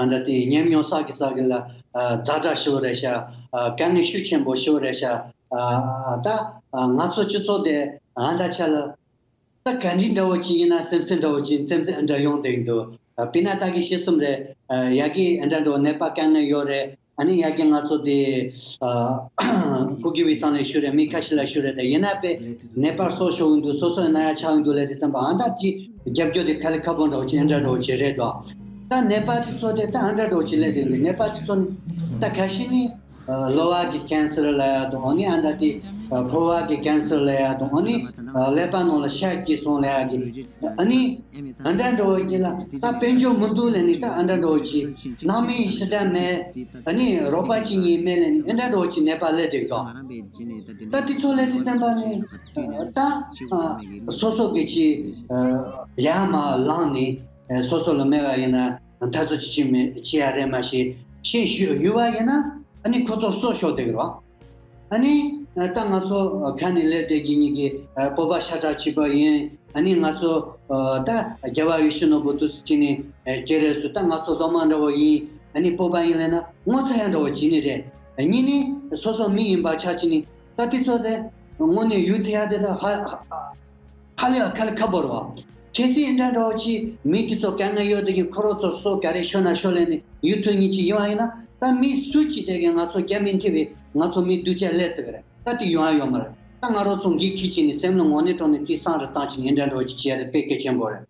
ཨ་འདྲ་དེ་ཉམས་མྱོང་བསགས་ཀྱི་བསགས་ཀྱི་ལ་ཨ་ཛ་དྲག་ཞེ་པོ་རེད་ཤག་ཨ་དཀའ་ངལ་ཤུགས་ཆེན་པོ་ཞེ་པོ་རེད་ཤག་ཨ་ད་ཨ་ང་ཚོ་སྤྱི་ཚོགས་དེ་ཨ་ད་ཆ་ལ་ད་ག་འདྲ་འདྲ་བོ་ཅིག་ཡིན་ན་སེམས་སེམས་འདྲ་བོ་ཅིག་སེམས་སེམས་འདྲ་ཡོང་བསྡད་ཀྱི་འདུག་ཨ་དཔེར་ན་ད་གིན་བཤད་གསུམ་རེད། ཨ་ཡ་གི་ཨ་འདྲ་འདྲ་བོ་ནད་པ་དཀའ་ངལ་ཡོད་རེད། ཨ་ནི་ཡ་གི་ང་ཚོ་དེ་ཨ་ཀུ་ཀི་བི་ཚང་ལ་ཞུ་རེད། མི་ཁ་ཤས་ལ་ཞུ་རེད། ད་ཡིན་ན་པས་ནད་པ་སོ་ཤོར་གྱི་འདུག་སོ་སོ་ན་ཡ་ཆགས་ཀྱི་འདུག་ལབ་དུས་ཙམ་པ། ཨ་ད་ཅིག་རྒྱབ་སྐྱོར་དེ་དཀའ་ལས་ཁག་པོ་འདྲ་བོ་ཅིག་ཨ་འདྲ་འདྲ་བོ་ཅིག་རེད་དོ། ད་ནད་པ་དེ་ཚོ་དེ་ད་ཨ་འདྲ་འདྲ་བོ་ཅིག་སླེབས་བསྡད་འདུག་ནད་པ་དེ་ཚོ་ད་ཁ་ཤས་ནི་ཨ་གློ་བ་གི་ཀན་སར་ལབ་ཡ་དང་། ཨ་ནི་ཨ་ད་དེ་ཨ་ཕོ་བ་གི་ཀན་སར་ལབ་ཡ་དང་། ཨ་ནི་ཨ་ཀླད་པ་ནང་ལ་ཤ་སྐྱེས་སོང་ལབ་ཡ་གི། ཨ་ནི་ཨ་འདྲ་འདྲ་བོ་གི་ལ་ད་དཔལ་འབྱོར་མི་འདུག་ལབ་ནས་ད་ཨ་འདྲ་འདྲ་བོ་ཅིག་ནང་མི་ཞེ་དྲག་མེད། ཨ་ནི་རོགས་པ་གཅིག་གཉིས་མེད་ལབ་ནས་ཨ་འདྲ་འདྲ་བོ་ཅིག་ནད་པ་སླེབས་བསྡད་འདུག་ད་དེ་ཚོ་སླེབས་དུས་ཙམ་པ་ནི་ད་ཨ་སོ་སོ་གི་ཅིག་ཨ་ཡར་མར་ལངས་ནས་ཨ་སོ་སོ་ལ་མེད་པ་ཡིན་ན་འཐབ་རྩོད་ཅིག་བྱེད་མི་བྱེད་ཡ་རེད། མ་གཞི་ཤེས་ཞུ་ཡོད་པ་ཡིན་ན་ཨ་ནི་ཁོ་ཚོ་སྲོག་ཤོར་བསྡད་ཀྱི་རེད་བ། ཨ་ནི་ད་ང་ཚོ་ཁ་ནས་སླེབས་བསྡད་ཀྱི་ཉིད་ཀྱི་བོད་པ་ཤ་ཁྲག་གཅིག་པ་ཡིན། ཨ་ནི་ང་ཚོ་ད་རྒྱལ་བ་ཡིད་བཞིན་ནོར་བུ་དུས་སུ་ཅི་ནས་སྐྱེས་རེས་སུ་ད་ང་ཚོ་སློབ་མ་འདྲ་བོ་ཡིན། ཨ་ནི་བོད་པ་ཡིན་ལབ་ན་ངོ་ཚ་ཡ་འདྲ་བོ་བྱེད་ནི་རེད། གཉིས་ནི་སོ་སོ་མི་ཡིན་པ་ཆ་ཅི་ནི་ད་དེ་ཚོ་དེ་དངོས་གནས་ཡུལ་དེ་ཡ་དེ་ད་ཧ་ཧ་ཧ་ལས་ཁ་ལས་ཁ་བོར་བ། གལ་སྲིད་འདྲ་འདྲ་བོ་ཅིག་མི་དེ་ཚོ་དཀའ་ངལ་ཡོད་དེ་གི་ཁོ་རང་ཚོར་སྲོག་ག་རེ་ཤོར་ན་ཤོར་ལས་ནི་ཡུལ་ཐུག་ཉིན་ཅིག་ཡོང་བ་ཡིན་ན་ད་མི་སུ་ཅིག་དེ་གི་ང་ཚོ་རྒྱ་མི་འཐེབ་པའི་ང་ཚོ་མི་སྡུག་ཅག་སླེབས་ཐུབ་ཀྱི་རེད། ད་དེ་ཡོང་ཡ་ཡོད་མ་རེད། ད་ང་རང་ཚོ་འགན་འཁྱེར་བྱས་ནས་སེམས་ལ་དངོས་གནས་དྲང་གནས་དེ་བསམ་བློ་བཏང་བྱས་ནས་འདྲ་འདྲ་བོ་ཅིག་བྱས་ཡ་རེད། དཔེ་གལ་ཆེན་པོ་རེད།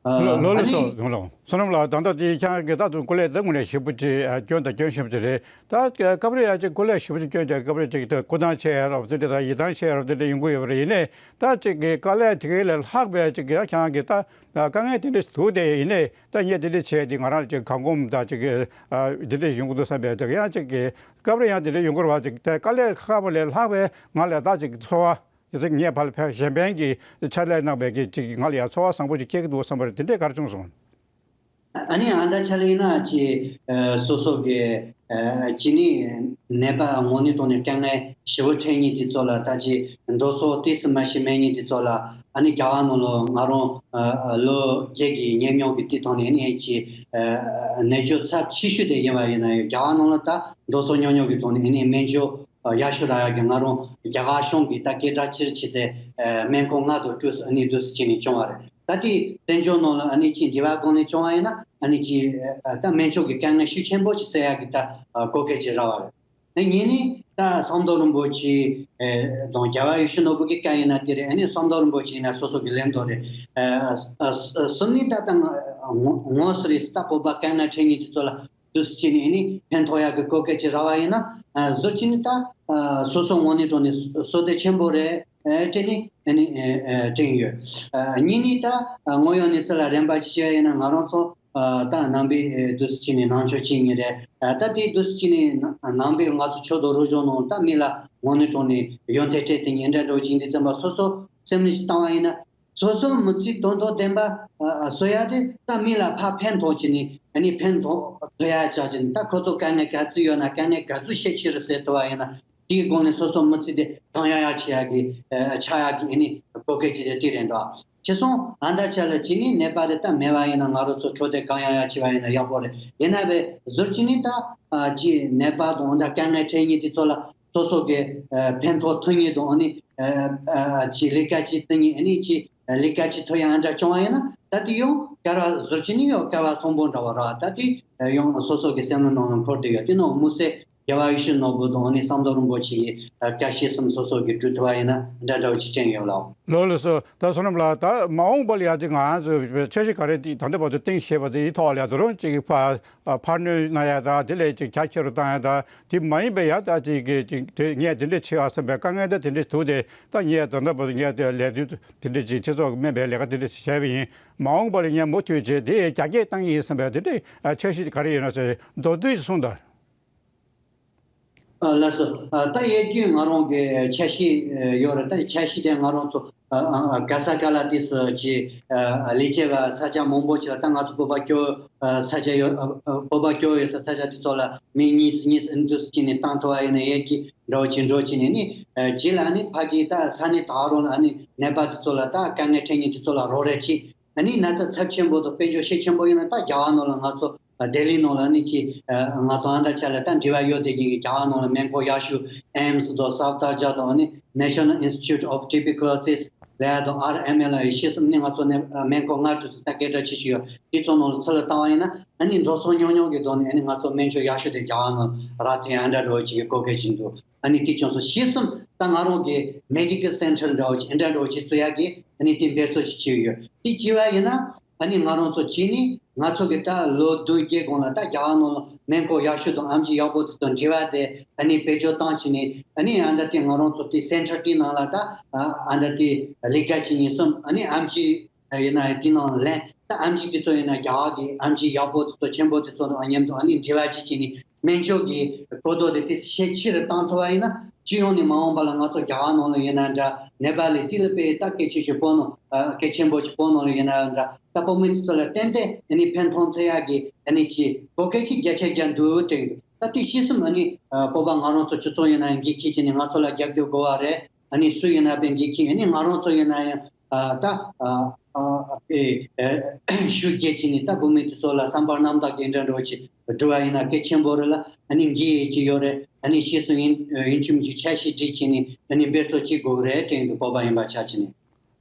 ལོ་ལོ་ལ་ཨ་ནི་སོ་ལོ་བསོད་ནམས་ལགས། ད་ལྟ་དེ་ཁྱེད་རང་གིས་ད་དུང་སྐུ་ལས་ད་དངོས་གནས་ཞེ་པོ་ཅིག་ཨ་སྐྱོན་དང་སྐྱོན་ཞེ་པོ་ཅིག་རེད། ད་སྐབས་རེ་ཡང་ཅིག་སྐུ་ལས་ཞེ་པོ་ཅིག་སྐྱོན་ཀྱང་སྐབས་རེ་ཅིག་ད་སྐུ་ཐང་ཆད་ཡ་རབས་དེ་འདྲ་དང་ཡིད་ཐང་ཆད་ཡ་རབས་དེ་འདྲ་ཡོང་གི་ཡོད་པ་རེད། ཡིན་ནའི་ད་ཅིག་གི་དཀའ་ལས་དེ་གའི་ལས་ལྷག་པའི་ཅིག་ཡང་ཁྱེད་རང་གིས་ད་དཀའ་ངལ་དེ་འདྲ་ཞིག་འདུག་དེ་ཡིན་ནའི་ད་ངས་དེ་འདྲ་བྱས་ཏེ་ང་རང་ཅིག་གང་གོམ་ད་ཅིག་གི་ཨ་དེ་འདྲ་ཡོང་གི་འདུག་བསམ་པའི་ཅིག་ཡང་ཅིག་གི་སྐབས་རེ་ཡང་དེ་འདྲ་ཡོང་གི་རེད་བ། ཅིག་ད་དཀའ་ལས་ཁག་པ་ལས་ལྷག་པའི་ང་ལས་ད་ཅིག་ཚོར་བ། དེ་ཚོ་ངས་ཕར་ལ་ཕར་གཞན་ཕན་གྱི་ཕྱག་ལས་གནང་བའི་གི་ཅིག་ང་ལ་ཡང་ཚོར་བ་བཟང་པོ་ཅིག་སྐྱེ་གི་འདུག་བསམ་པ་རེད། དེ་འདྲས་ག་རེ་བྱུང་སོང་། ཨ་ནི་ཨ་ད་ཆ་ལ་ཡིན་ན་ཅི་ཨ་སོ་སོ་གི་ཨ་ཅི་ནི་ནད་པ་དངོས་གནས་དྲང་གནས་དཀའ་ངལ་ཞེ་པོ་འཕྲད་མཁན་དེ་ཚོ་ལ་ད་ཅི་འགྲོ་སོང་ཏོག་ཙམ་མ་ཤི་མེད་མཁན་དེ་ཚོ་ལ་ཨ་ནི་རྒྱ་གར་ནང་ལ་ང་རང་ཨ་ལོ་བརྒྱད་ཀྱི་ཉེ་མྱོང་གི་དེ་ཐོག་ནས་ཨ་ནི་ཅི་ཨ་ནད་བཅོས་ཚབས་ཆེ་ཤོས་དེ་ཡིན་པ་ཡིན་ན་ཡང་རྒྱ་གར་ནང་ལ་ད་འགྲོ་སོང་ཉུང་ཉུང་གི་ཐོག་ནས་ཨ་ནི་སྨན་བཅོས་ཡག་ཤོས་རག་ཡག་གི་ང་རང་རྒྱ་གར་གཞུང་གི་ད་སྐད་གྲགས་ཆེར་ཆེ་ཚེ་སྨན་ཁང་ལྔ་དང་དྲུག་ཨ་ནི་འདུག་སེ་བྱས་ནས་བྱུང་བ་རེད། ད་ལྟའི་བཙན་བྱོལ་ནང་ལ་ཨ་ནི་ཅིག་འབྲེལ་བ་སྒང་ནས་བྱུང་བ་ཡིན་ན་ཨ་ནི་ཅིག་ད་སྨན་བཅོས་ཀྱི་དཀའ་ངལ་ཤུགས་ཆེན་པོ་ཅིག་སེལ་ཡག་གི་ད་བཀོད་སྐབས་ཅིག་རག་པ་རེད། ཨ་གཉིས་ནི་ད་ཟམ་གདོང་རིན་པོ་ཆེ་དང་རྒྱལ་བ་ཡིད་བཞིན་ནོར་བུ་གི་བཀའ་ཡིན་ན་དེ་རེད། ཨ་ནི་ཟམ་གདོང་རིན་པོ་ཆེ་ཡིན་ན་སོ་སོ་གི་ལན་དུ་རེད། གསུམ་ནི་ད་ད་ངོ་སོ་རེད། ད་བོད་པ་དཀའ་ངལ་འཕྲད་མཁན་དེ་ཚོ་ལ་འདུག་སེ་བྱས་ནས་ཨ་ནི་ཕན་ཐོགས་ཡག་གི་བཀོད་སྐབས་ཅིག་རག་པ་ཡིན་ན་ཨ་བཟོ་ཅིག་ནི་ད་ཨ་སོ་སོ་དངོས་གནས་དྲང་གནས་བསོད་བདེ་ཆེན་པོ་རེད། ཨ་དྲན་ནི་ཨ་ནི་ཨ་ཨ་དྲན་ཡོད། ཨ་གཉིས་ནི་ད་ཨ་དངོས་ཡོད་གནས་ཚུལ་ལ་རན་པ་ཅིག་བཤད་ཡིན་ན་ང་རང་ཚོ་ཨ་ད་ནང་པའི་ཨ་འདུག་སེ་བྱས་ནས་ནང་ཆོས་བྱེད་མཁན་རེད། ཨ་ད་དེ་འདུག་སེ་བྱས་ནས་ནང་པའི་ང་ཚོ་ཆོས་དང་རིག་གཞུང་ནང་ད་མི་ལ་དངོས་གནས་དྲང་གནས་ཡོན་ཏན་སྤྲད་དེ་ཉིན་གྲངས་འགྲོ་བཞིན་དེ་ཙམ་པ་སོ་སོ་སེམས་ནས་ཅིག་བཏང་བ་ཡིན་ན། སོ་སོའི་མི་ཚེ་དོན་དང་ལྡན་པ་ཨ་ཨ་བཟོ་ཡ་དེ་ད་མི་ལ་ཕར་ཕན་ཐོགས་བྱས་ནས་ཨ་ནི་ཕན་ཐོགས་ཐོགས་ཡ་བྱ་བྱས་ནས་ད་ཁོ་ཚོ་དཀའ་ངལ་ག་ཚོད་ཡོད་ན་དཀའ་ངལ་ག་ཚོད་ཤས་ཆེ་རུ་སེལ་ཐུབ་པ་ཡིན་ན་དེའི་སྒང་ནས་སོ་སོའི་མི་ཚེ་དེ་གང་ཡག་ཡག་བྱེད་ཡ་གི་ཨ་ཆགས་ཡ་གི་ཨ་ནི་བཀོད་སྐབས་ཅིག་དེ་དེ་རེད་འདུག་བྱས་སོང་ཨ་ད་ཆ་ལ་ཅི་ནི་ནད་པ་རེ་ད་མེད་པ་ཡིན་ན་ང་རང་ཚོ་འཕྲོད་བསྟེན་གང་ཡག་ཡག་བྱས་པ་ཡིན་ན་ཡག་པོ་རེད། ཡིན་ན་བས་ཟུར་ཅི་ནི་ད་ཨ་ཅི་ནད་པ་དང་ད་དཀའ་ངལ་འཕྲད་མཁན་དེ་ཚོ་ལ། སོ་སོ་གི་ཨ་ཕན་ཐོགས་ཐོན་ངེས་དང་ཨ་ནི་ཨ་ཨ་ཅི་ལས་ཀ་ཅི་ཐོན་ངེས་ཨ་ནི་ཅི་ལས་ཀ་ཅི་ཐོན་ཡ་འདྲ་བྱུང་བ་ཡིན་ན་ད་དེ་ཡང་སྐལ་བ་ཟུར་ཅི་ནི་ཡང་སྐལ་བ་བཟང་པོ་འདྲ་བ་ར། ད་དེ་ཡང་སོ་སོ་གི་སེམས་ནང་ནང་འཁོར་དེ་ཡོད། དེ་ནང་དམིགས་བསལ་རྒྱལ་བ་ཡིད་བཞིན་ནོར་བུ་དང་ཨ་ནི་ཟམ་གདོང་རིན་པོ་ཆེ་གི་ཨ་བཀའ་བཤད་གསུམ་སོ་སོ་གི་སྒྲུབ་ཐུབ་པ་ཡིན་ན་འདྲ་འདྲ་བོ་ཅིག་དྲན་ཡོད་ལགས། ལགས་ལགས་སོ། ད་བསོད་ནམས་ལགས། ད་མ་འོངས་པ་ལ་ཡ་ཅིག་ང་རང་ཚོ་འཆར་གཞི་ག་རེ་ད་ལྟ་བར་དུ་བཏིང་བཞག་པ་དེའི་ཐོག་ལ་ཡ་ད་རུང་ཅིག་ཕར་ཨ་འཕར་སྣོན་གནང་ཡ་དང་དེ་ལས་ཅིག་རྒྱ་ཆེ་རུ་བཏང་ཡ་དང་དེ་མ་ཡིན་པའི་ཡང་ད་ཅིག་གི་ཅིག་དེ་ངས་དེ་འདྲས་བྱེད་ཨ་བསམ་པའི་དཀའ་ངལ་ད་དེ་འདྲས་འདུག་སྟེ། ད་ངས་ད་ལྟ་བར་དུ་ངས་དེ་ལས་དུས་དེ་འདྲས་ཅིག་སྤྱི་ཚོགས་ཀྱི་སྨན་པའི་ལས་ཀ་དེ་འདྲས་ཞིག་བྱས་པ་ཡིན། མ་འོངས་པ་ལ་ངས་མུ་མཐུད་བྱས་དེ་རྒྱ་སྐྱེད་བཏང་གི་ཡིན་བསམ་པའི་དེ་འདྲས་འཆར་གཞི་ག་རེ་ཡོད་ན་ཟེར་མདོར་བསྡུས་ཤིག་གསུངས་དང་། ཨ་ལགས་སོ། ཨ་ད་ཡ་རྒྱུན་ང་རང་གི་འཆར་གཞི་ཨ་ཡོད་རེད། ད་འཆར་གཞི་དེ་ང་རང་ཚོ་ཨ་ཨ་ག་ས་ག་ལ་དེ་སུ་ཅི་ཨ་ལས་བྱེད་པ་ས་ཆ་མང་པོ་ཅིག་ལ་ད་ང་ཚོ་བོད་པ་སྐྱོ་ཨ་ས་ཆ་ཡོད། ཨ་ཨ་བོད་པ་སྐྱོ་ཡོད་ས་ས་ཆ་དེ་ཚོ་ལ་མི་གཉིས་གཉིས་འདུག་སེ་བྱས་ནས་བཏང་ཐུབ་པ་ཡིན་ན་ཡ་གི་འགྲོ་ཅི་འགྲོ་བྱས་ནས་ནི་ཨ་རྗེས་ལ་ནི་ཕ་གི་ད་ས་གནས་ད་རུང་ལ་ནི་ནད་པ་དེ་ཚོ་ལ་ད་དཀའ་ངལ་འཕྲད་མཁན་དེ་ཚོ་ལ་རོགས་རེ་བྱེད། ཨ་ནི་ན་ཚ་ཚབས་ཆེན་པོ་དང་དཔལ་འབྱོར་ཤས་ཆེན་པོ་ཡོད་ན་ད་རྒྱ་གར་ནང་ལ་ང་ཚོ་ལྡི་ལི་ནང་ལ་ནི་ཅི་ང་ཚོ་ཨ་མདའ་ཆ་ལ་ད་འབྲེལ་བ་ཡོད་བསྡད་མཁན་གྱི་རྒྱ་གར་ནང་ལ་སྨན་ཁང་ཡག་ཤོས་ཨེམ་སི་དང་སབ་དར་ཇ་དང་ཨ་ནི་National Institute of Tuberculosis ལ་ཡ་དང་ཨར་ཨེམ་ཨེལ་ཨེ་ཤེས་སམ་ནི་ང་ཚོ་ནས་སྨན་ཁང་ལྔ་དྲུག་ཙམ་ད་སྐད་གྲགས་ཆེ་ཤོས་ཡོད། དེ་ཚོ་ནང་ལ་ཚུར་ལ་བཏང་བ་ཡིན་ན་ཨ་ནི་འགྲོ་སོང་ཉུང་ཉུང་གི་ཐོག་ནས་ཨ་ནི་ང་ཚོ་སྨན་བཅོས་ཡག་ཤོས་དེ་རྒྱ་གར་ནང་རག་ཐུབ་ཡ་འདྲ་འགྲོ་བ་ཅིག་གི་བཀོད་སྐབས་ཅིག་འདུག་ཨ་ནི་དེ་ཅུང་ཟད་ཤེས་སོང་། ད་ང་རང་གི་མེ་ཌི་ཀལ་སེན་ཊར་འདྲ་བོ་ཅིག་འདྲ་འདྲ་བོ་ཅིག་བཙུགས་ཡག་གི་ཨ་ནི་དེ་འབད་རྩོལ་ཅིག་བྱས་ཡོད། དེ་བྱས་པ་ཡིན་ན་ཨ་ནི་ང་རང་ཚོ་གཅིག་ནི་ང་ཚོ་གི་ད་ལོ་བདུན་བརྒྱད་གོང་ལ་ད་རྒྱ་གར་ནང་ལ་སྨན་ཁང་ཡག་ཤོས་དང་ཨེམ་ཆི་ཡག་པོ་དེ་ཚོ་འབྲེལ་བ་དེ་ཨ་ནི་བེད་སྤྱོད་བཏང་བྱས་ནས་ཨ་ནི་ཨ་ད་དེ་ང་རང་ཚོ་དེ་སེན་ཊར་དེའི་ནང་ལ་ད་ཨ་ད་དེ་ལས་ཀ་བྱེད་མཁན་གསུམ་ཨ་ནི་ཨེམ་ཆི་ཡིན་ན་དེ་ནང་ལེན། ད་ཨེམ་ཆི་དེ་ཚོ་ཡིན་ན་རྒྱ་གར་གྱི་ཨེམ་ཆི་ཡག་པོ་དེ་ཚོ་ཆེན་པོ་དེ་ཚོ་དང་མཉམ་དུ་ཨ་ནི་འབྲེལ་བ་བྱེད་བྱས་ནས་སྨན་བཅོས་ཀྱི་གོ་རྟོགས་དེ་དེ་ཤས་ཆེ་རུ་བཏང་ཐུབ་པ་ཡིན་ན་སྤྱི་ཡོངས་ནས་མ་འོངས་པ་ལ་ང་ཚོ་རྒྱ་གར་ནང་ལ་ཡིན་ན་འདྲ་ནེ་པ་ལི་དེ་ལ་དཔེ་ད་གལ་ཆེ་ཤོས་བོད་ནང་གལ་ཆེན་པོ་ཅིག་བོད་ནང་ལ་ཡིན་ན་འདྲ་ད་བོད་མི་དེ་ཚོ་ལ་ཏན་ཏན་ཨ་ནི་ཕན་ཐོགས་ཐུབ་ཡག་གི་ཨ་ནི་ཅིག་བོད་སྐད་ཅིག་བརྒྱ་ཆ་བརྒྱ་འདུག་དྲན་འདུག་ད་དེ་ཤེས་སོང་ཨ་ནི་བོད་པ་ང་རང་ཚོ་སྤྱི་ཚོགས་ཡིན་ན་འགན་འཁྱེར་བྱས་ནས་ང་ཚོ་ལ་རྒྱབ་སྐྱོར་དགོས་པ་རེད། ཨ་ནི་སུ་ཡིན་ན་དཔེ་འགན་འཁྱེར་ཨ་ནི་ང་རང་ཚོ་ཡིན་ན་ཡང་ཨ་ད་ཨ་ཨ་ཨེ་ཨེ་ཤུགས་རྒྱས་ཀྱིས་ནི་ད་བུད་མེད་དེ་ཚོ་ལ་བསམ་པ་རྣམ་དག་གི་འདྲ་འགྲོ་ཆེད་འགྲོ་བ་ཡིན་ན་གལ་ཆེན་པོ་རེད་ལ། ཨ་ནི་འགན་ཡེ་ཀྱི་ཡོད་རེད། ཨ་ནི་ཤེས་སོང་ཡིན་ཡིན་ཆུམ་གྱི་འཆར་གཞི་སྒྲིག་ཀྱིས་ནི་ཨ་ནི་འབད་རྩོལ་བྱེད་དགོས་རེད་དྲན་གི་བོད་པ་ཡིན་པ་ཆ་ཀྱིས་ནི།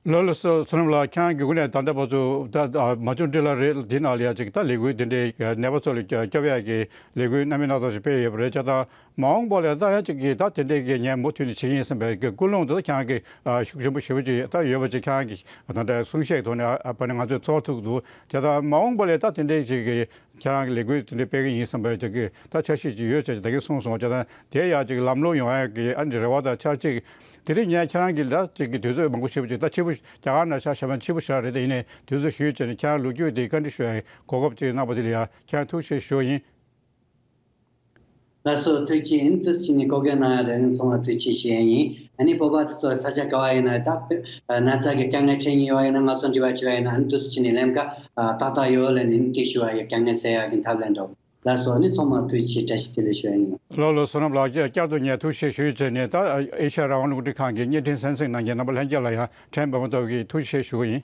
ལགས་ལགས་སོ། བསོད་ནམས་ལགས། ཁྱེད་རང་གི་སྒོ་ནས་ད་ལྟ་བར་དུ་ད་ད་མ་བྱུང་འདྲི་ལ་རེད་འདི་ནང་ལ་ཡ་ཅིག་ད་ལས་འགུལ་འདི་འདྲའི་ནད་པ་ཚོ་ལ་སྐྱོབ་ཡག་གི་ལས་འགུལ་སྣ་མིན་སྣ་ཚོགས་ཤིག་སྤེལ་ཡོད་པ་རེད། བྱས་ཙང་མ་འོངས་པ་ལ་ད་ཡང་ཅིག་གིས་ད་དེ་འདྲའི་གི་ངས་མུ་མཐུད་ནས་བྱེད་ཀྱི་ཡིན་བསམ་པའི་གི་ཀུན་སློང་དེ་ཁྱེད་རང་གི་ཤུགས་ཆེན་པོ་ཞེ་པོ་ཅིག་ད་ཡོད་པ་ཅིག་ཁྱེད་རང་གི་ད་ལྟ་གསུང་བཤད་ཐོག་ནས་ཨ་ཕ་ནི་ང་ཚོས་ཚོར་ཐུབ་འདུག་བྱས་ཙང་མ་འོངས་པ་ལ་ད་དེ་འདྲའི་ཅིག་གི་ཁྱེད་རང་གི་ལས་འགུལ་དེ་འདྲའི་སྤེལ་གི་ཡིན་བསམ་པའི་ཅིག་གི་ད་འཆར་གཞི་ཅིག་ཡོད་ཅེས་ཅིག་ད་གིན་གསུངས་སོང་། བྱས་ཙང་དེ་ཡང་ཅིག་ལམ་ལྷོང་ཡོང་ཡག་གི་ཨ་ནི་རེ་བ་དང་ཆ་གཅིག་དེ་རིང་ངས་ཁྱེད་རང་གི་ད་ཅིག་གི་དུས་ཚོད་མང་པོ་ཞེ་པོ་ཅིག་ད་ཕྱི་པོ་རྒྱ་གར་ནང་ཤག་ཞེ་མ་ཕྱི་པོ་ཞག་རེད། དེ་ཡིན་ནའི་དུས་ཚོད་ཞུས་བྱས་ནས་ཁྱེད་རང་ལོ་རྒྱུས་དེ་བཀའ་འདྲི་ཞུ་ཡག་གོ་སྐབས་ཅིག་གནང་བ་དེ་ལ་ཡང་ཁྱེད་རང་ཐུགས་རྗེ་ཆེ་ཞུ་ཡིན། ལགས་སོ། ཐུགས་རྗེ་ཆེ། ཨ་ནི་དུས་སུ་ཕྱིན་ནས་སྐོར་སྐྱོད་གནང་ཡ་དེ་ཨ་ནི་ཚང་མ་ཐུགས་རྗེ་ཆེ་ཞུ་ཡ་ཡིན། ཨ་ནི་བོད་པ་དེ་ཚོ་ས་ཆ་ག་བ་ཡིན་ན་ད་ན་ཚ་གི་དཀའ་ངལ་འཕྲད་མཁན་ཡོད་པ་ཡིན་ན། ང་ཚོ་འབྲེལ་བ་བྱེད་པ་ཡིན་ན། ཨ་ནི་དུས་སུ་ཕྱིན་ནས་ལམ་ཁ་ཏག་ཏག་ཡོད་ལབ་ནས་ཨ་ནི་དེ་ཞུ་བ་ཡིན། དཀའ་ངལ་སེལ་ཡ་གི་ཐབས་ལ་འགྲོ། ལགས་སོ། ཨ་ནི་ཚང་མ་ཐུགས་རྗེ་ཆེ། བཀྲ་ཤིས་བདེ་ལེགས་ཞུ་ཡ་ཡིན། ལགས་ལགས་སོ། བསོད་ནམས་ལགས། བསྐྱར་དུ་ངས་ཐུགས་རྗེ་ཆེ་ཞུ་ཡི་བྱས་ནས། ད་ཨེ་ཤ་ཡ་རང་དབང་རླུང་འཕྲིན་ཁང་གི་བརྙན་འཕྲིན་གསན་གཟིགས་གནང་མཁན་རྣམ་པ་ལྷན་རྒྱས་ལ་ཡང་དྲན་པ་མ་ཐོབ་ཀྱི་ཐུགས་རྗེ་ཆེ་ཞུ་གི་ཡིན།